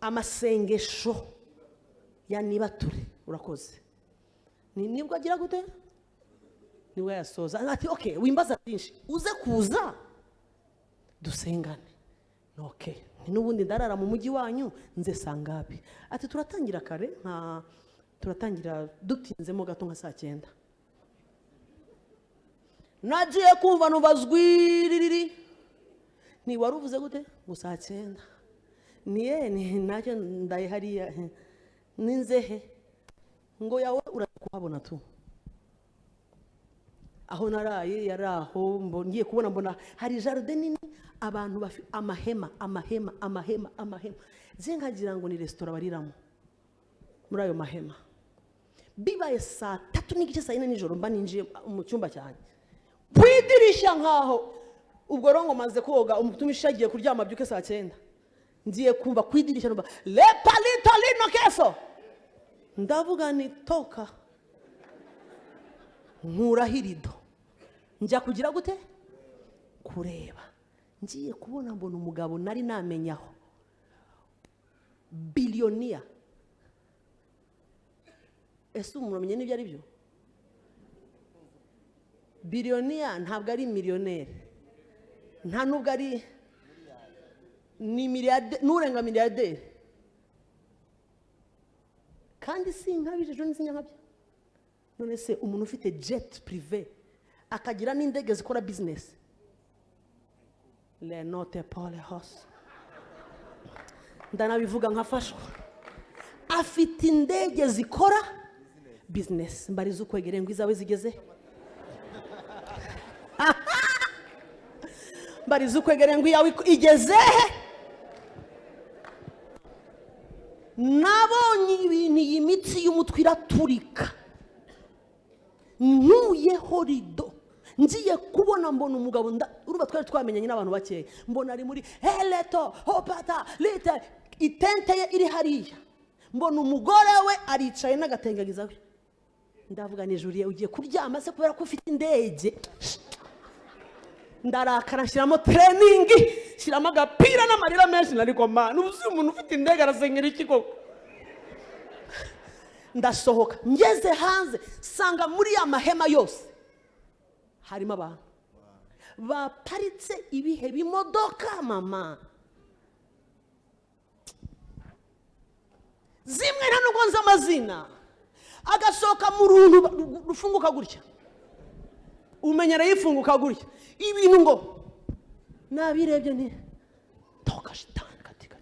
amasengesho ya nibature. Urakoze. Ni nibwo agira gute? Nibwo yasoza. Ati okay, wimbaza byinshi, uze kuza dusengane. Okay, n'ubundi ndarara mu mujyi wanyu, nze sangapi? Ati turatangira kare, nka turatangira dutinzemo gato nka saa 9. Nagiye kumva numva zwiririri. Ni wari uvuze gute ngo saa 9? Niye ni nacyo ndaye hariya ninzehe ngo yawe urakuhabona tu. Aho naraye yari aho, ngiye kubona mbona hari jardin nini, abantu bafi amahema amahema amahema amahema, nze nkagira ngo ni resitora bariramo muri ayo mahema. Bibaye saa 3:30, saa 4 nijoro, mba ninjiye mu cyumba cyanjye ku idirishya nkaho ubwo rero ngo maze koga, umutumishi agiye kuryama abyuke saa 9, ngiye kumva ku idirishya numva lepalito lino keso. Ndavuga ni toka, nkuraho irido njya kugira gute kureba. Ngiye kubona mbona umugabo nari namenyaho biliyoniya. Ese umuntu amenye n'ibyo ari byo? Biliyoniya ntabwo ari miliyoneri, nta nubwo ari ni miliyade, n'urenga miliyaderi. Kandi si nkabije ejo n'izinyakabya. None se umuntu ufite jet privé akagira n'indege zikora business, le note pole hose ndanabivuga nkafashwa, afite indege zikora business. Mbariza ukwegereye ngo izawe zigeze. Mbariza ukwegereye ngo iyawe igeze he? Nabonye ibintu, iyi mitsi y'umutwe iraturika. Nkuyeho rido ngiye kubona mbona umugabo, urumva twari twamenyanye n'abantu bakeya, mbona ari muri heleto hopata lite, itente ye iri hariya, mbona umugore we aricaye n'agatengagiza we. Ndavuga ni Julie, ugiye kuryama se kubera ko ufite indege? Ndarakara, nshyiramo training, shyiramo agapira n'amarira menshi, nariko mana, ubu si umuntu ufite indege arasengera iki koko? Ndasohoka, ngeze hanze sanga muri ya mahema yose harimo abantu baparitse ibihe bimodoka mama zimwe nta nubwo nzi amazina, agasohoka mu runtu rufunguka gutya, umenyera yifunguka gutya, ibintu ngo nabirebye nti toka shitani katika,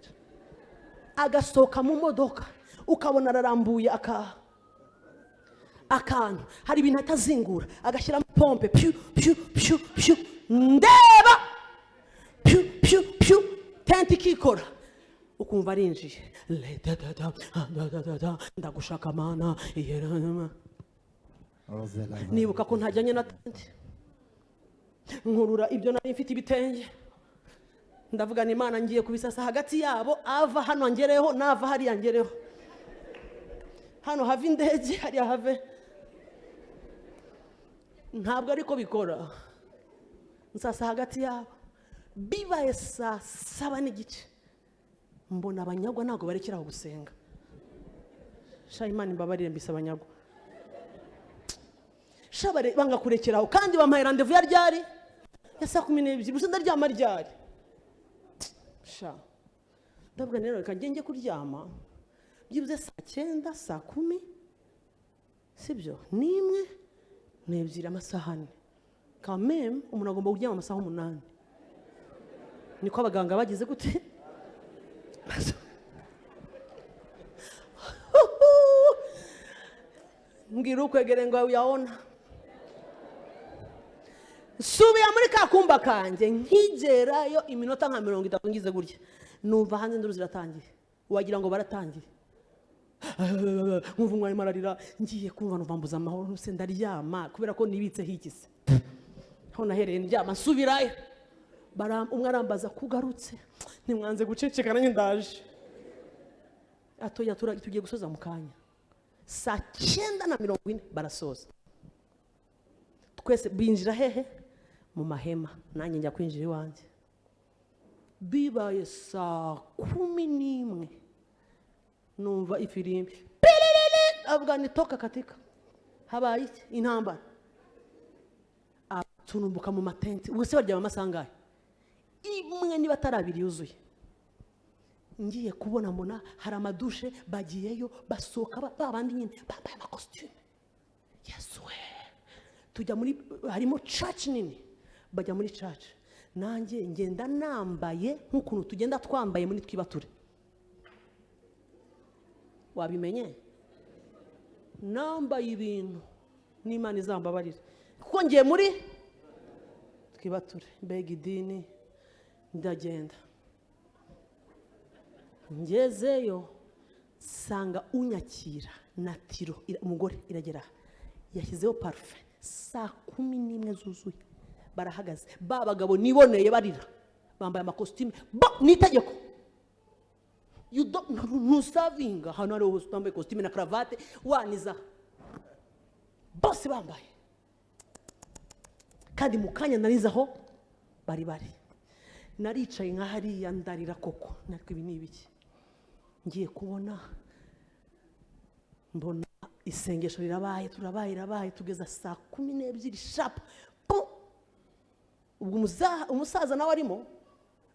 agasohoka mu modoka ukabona ararambuye akantu, hari ibintu atazingura, agashyiramo pompe pyu pyu pyu pyu, ndeba pyu pyu pyu, tente ikikora, ukumva arinjiye le da da da da da da da, ndagushaka mana iyerama. Nibuka ko ntajyanye na tente, nkurura ibyo nari mfite ibitenge, ndavuga ni Imana ngiye kubisasa hagati yabo, ava hano ngereho nava hariya ngereho, hano have indege hariya have. Ntabwo ariko bikora, nsasa hagati yabo. Bibaye saa 7:15 mbona abanyagwa ntabwo barekeraho gusenga. Sha Imana imbabarire mbise abanyagwa, sha banga kurekeraho, kandi bampaye rendez-vous ya ryari ya saa 12, gusa ndaryama ryari? Sha ndavuga rero reka njye kuryama byibuze saa 9, saa 10, sibyo, n'imwe n'ebyiri, amasaha 4. Quand même umuntu agomba kuryama amasaha 8, niko abaganga bagize gute. Mbwira ukwegere ngo uyabona. Nsubira muri ka kumba kanjye, nkigerayo iminota nka 30 ngize gutya, numva hanze induru ziratangiye, wagira ngo baratangiye. Nkumva umwarimu ararira, ngiye kumva numva mbuze amahoro, se ndaryama kubera ko nibitseho ikise. Aho nahereye ndyama nsubirayo, umwe arambaza kugarutse, ntimwanze guceceka nanjye ndaje. Atoya tugiye gusoza mu kanya, saa 9:40 barasoza. Twese binjira hehe? Mu mahema. Nanjye njya kwinjira iwanjye. Bibaye saa 11 numva ifirimbi piririri, avuga ni toka katika, habaye iki? Intambara. Atunumbuka mu matente. Ubwo se baryama amasaha angahe? Umwe niba atari abiri yuzuye. Ngiye kubona mbona hari amadushe, bagiyeyo basohoka ba bandi nyine bambaye amakositimu. Yesu we! Tujya muri, harimo church nini, bajya muri church, nanjye ngenda nambaye nk'ukuntu tugenda twambaye muri twibature. Wabimenye? Nambaye ibintu n'Imana izambabarira, kuko ngiye muri twibature. Mbega idini! Ndagenda, ngezeyo nsanga unyakira na tiro umugore iragera aha, yashyizeho parufe. Saa 11 zuzuye barahagaze, ba bagabo niboneye barira, bambaye amakositimu. Bo ni itegeko. You don't, ntusavinga ahantu ariho hose utambaye kositimu na karavate waniza. Bose bambaye, kandi mu kanya narizaho bari bari. Naricaye nka hariya ndarira koko, natwe ibi ni ibiki? Ngiye kubona mbona isengesho rirabaye, turabaye, irabaye, tugeza saa 12 sharp. Po ubwo umusaza nawe arimo,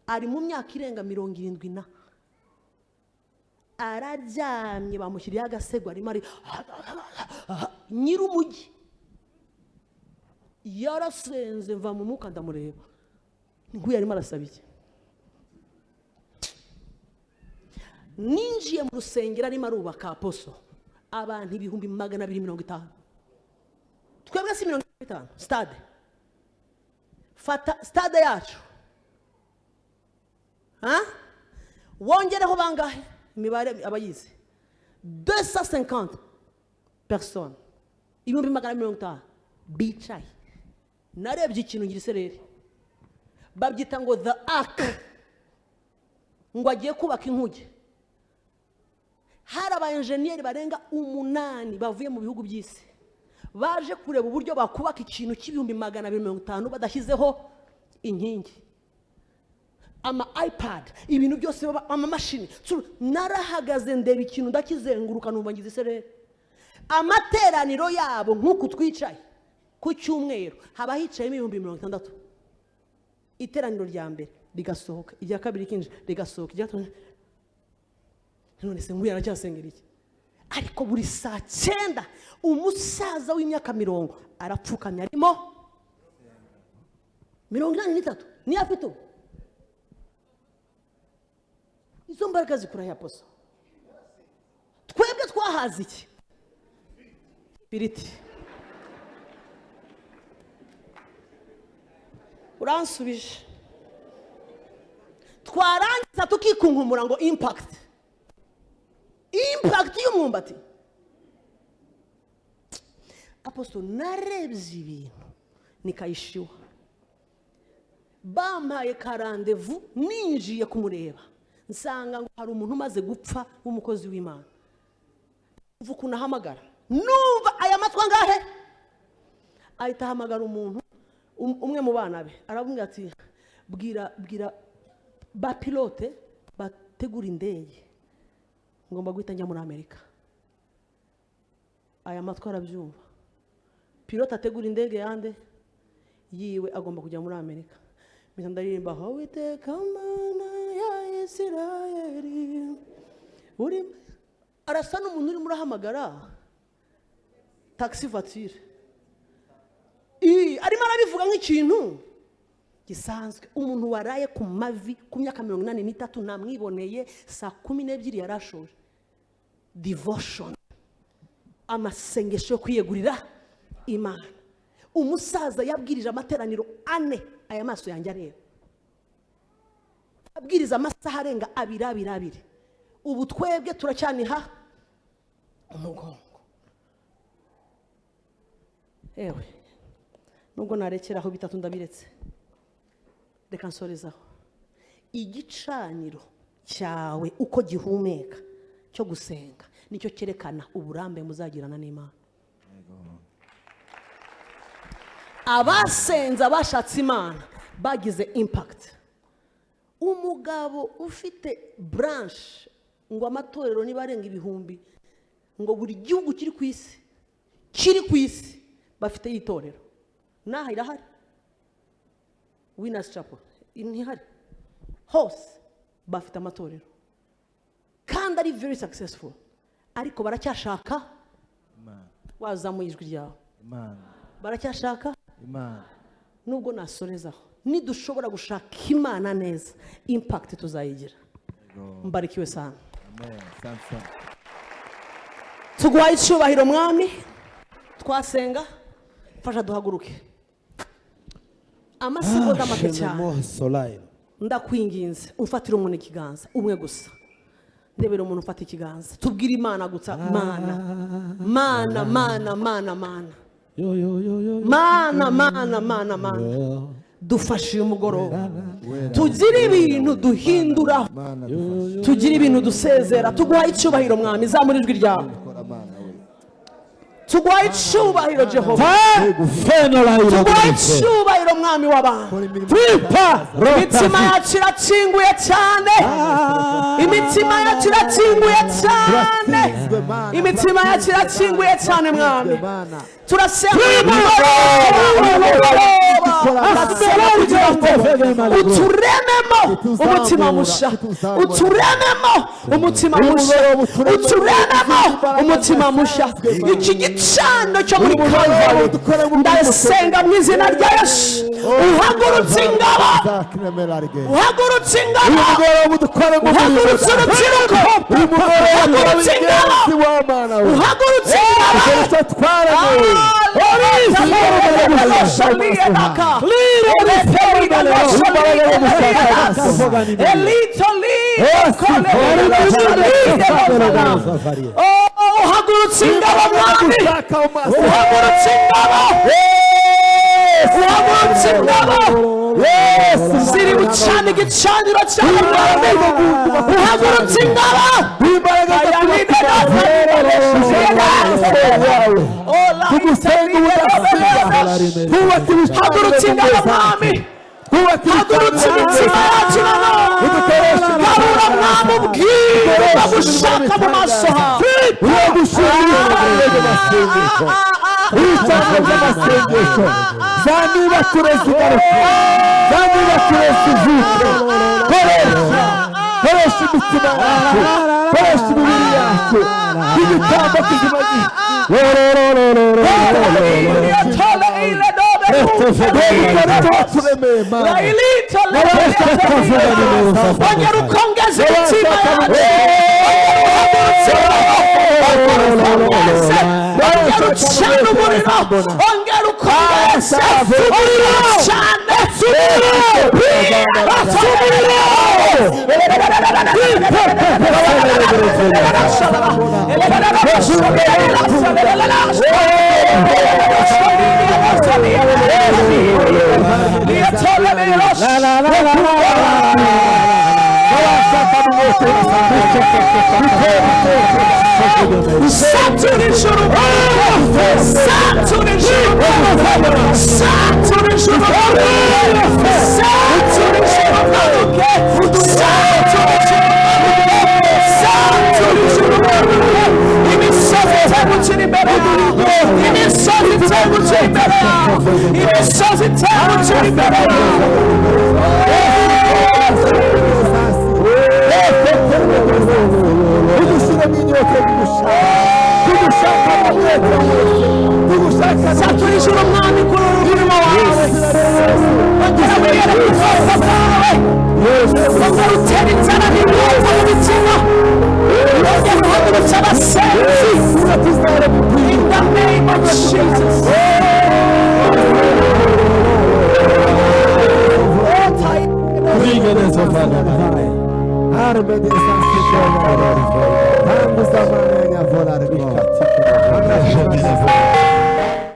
ari mu myaka irenga 70 na araryamye, bamushyiriyeho agasego, arimo ari nyir'umujyi. Yarasenze, mva mu mwuka, ndamureba nk'uyu arimo arasaba iki? Ninjiye mu rusengero arimo arubaka, aposo, abantu 250,000. Twebwe si 50 stade, fata stade yacu, ha? Wongereho bangahe? Imibare abayizi, 250 personnes, 250,000 bicaye. Narebye ikintu ngira isereri, babyita ngo the ark, ngo agiye kubaka inkuge. Hari aba enjeniyeri barenga 8 bavuye mu bihugu by'isi baje kureba uburyo bakubaka ikintu cy'250,000 badashyizeho inkingi, ama iPad, ibintu byose, amamashini. Narahagaze ndeba ikintu, ndakizenguruka, numva ngize isereri. Amateraniro yabo nk'uku twicaye ku cyumweru, haba hicayemo 60,000. Iteraniro rya mbere rigasohoka, irya kabiri rikinjira, rigasohoka, irya gatatu. None se nguyu aracyasengera iki? Ariko buri saa 9 umusaza w'imyaka 70 arapfukamye, arimo 83 niyo afite ubu. Izo mbaraga zikura ya poso? Twebwe twahaze iki? Piriti. Uransubije. Twarangiza tukikunkumura ngo impact, impact y'umwumbati. Apostle, narebye ibintu nikayishiwa. Bampaye karandevu, ninjiye kumureba nsanga ngo hari umuntu umaze gupfa w'umukozi w'Imana. Umva ukuntu ahamagara, numva aya matwi angahe, ahita ahamagara umuntu umwe mu bana be, aramubwira ati bwira, bwira ba pilote bategura indege, ngomba guhita njya muri Amerika. Aya matwi arabyumva. Pilote ategura indege yande yiwe, agomba kujya muri Amerika. Mpita ndaririmba, Uwiteka Mana ya Isirayeli uri. Arasa n'umuntu urimo urahamagara taxi voiture. Arimo arabivuga nk'ikintu gisanzwe. Umuntu waraye ku mavi ku myaka 83 namwiboneye saa 12 yarashoje. Devotion, amasengesho yo kwiyegurira Imana. Umusaza yabwirije amateraniro 4, aya maso yanjye areba, abwiriza amasaha arenga abiri, abiri, abiri. Ubu twebwe turacyaniha umugongo. Ewe, nubwo narekeraho bitatu ndabiretse, reka nsorezaho. Igicaniro cyawe uko gihumeka cyo gusenga nicyo cyerekana uburambe muzagirana n'Imana. Abasenze, abashatse Imana bagize impact. Umugabo ufite branch ngo amatorero niba arenga 1000, ngo buri gihugu kiri ku isi, kiri ku isi bafite itorero. Naha irahari, Winners Chapel ntihari. Hose bafite amatorero kandi ari very successful, ariko baracyashaka. Imana. Wazamuye ijwi ryawe. Imana. Baracyashaka. Imana. Nubwo nasorezaho, nidushobora gushaka Imana neza, impact tuzayigira. Yego. Mbarikiwe sana. Amen. Samson. Tuguhaye icyubahiro, Mwami. Twasenga, fasha duhaguruke amasegonda make cyane. Soleil. Ndakwinginze, umfatire umuntu ikiganza umwe gusa. Ndebera umuntu ufata ikiganza, tubwire Imana gusa: Mana, Mana, Mana, Mana, Mana, Yo yo yo yo. Mana, Mana, Mana, Mana, dufashe uyu mugoroba tugire ibintu duhinduraho, Mana, dufashe. Tugire ibintu dusezera. Tuguhaye icyubahiro, Mwami. Zamura ijwi ryawe. Kora, Mana we. Tuguhaye icyubahiro, Jehova. Feno la Tuguhaye icyubahiro, Mwami w'abantu. Kora imirimo. Tripa. Imitima yacu irakinguye cyane, imitima yacu irakinguye cyane, Turatsinzwe, Mana. imitima yacu irakinguye cyane, Mwami. Mana. Turasenga uyu mugoroba, turasenga kugira ngo uturememo umutima musha, uturememo umutima musha, uturememo umutima musha. Iki gicaniro cyo muri Kalvari, ndasenga mu izina rya Yesu, uhagurutse ingabo, uhagurutse ingabo, uhagurutse urubyiruko, uhagurutse ingabo, uhagurutse ingabo. Uhagurutse ingabo, Mwami, uhagurutse ingabo, uhagurutse ingabo ziri bucana igicaniro cyawe, Mwami. Uhagurutse ingabo. Hagurutse ingabo, Mwami. Hagurutse imitima yacu nanone. Garura, Mwami, ubwire bagushaka mu maso hawe. Ibitambo by'amasengesho za niba turezi garuka, za niba turezi ivuke. Koresha, koresha imitima yacu, koresha imibiri yacu nk'igitambo kizima. Turemeye, Mana. Ongera ukongeze imitima yacu, ongera ucane umuriro, ongera ukongeze umuriro cyane. Umuriro. Satura ijuru, satura ijuru, satura ijuru, satura ijuru, satura ijuru, satura ijuru. Imisozi itengukira imbere yawe, imisozi itengukira imbere yawe, imisozi itengukira imbere yawe. Tugushyiremo inyota yo kugushaka, tugushaka umwete wose, tugushaka. Satura ijuru, Mwami, kuri uru murimo wawe. Ongera wiyereke ubwoko bwawe, ongera utere inzara n'inyota mu mitima, ongera uhagurutse abasenzi. In the name of Jesus. Rigenezo Fana. Arme de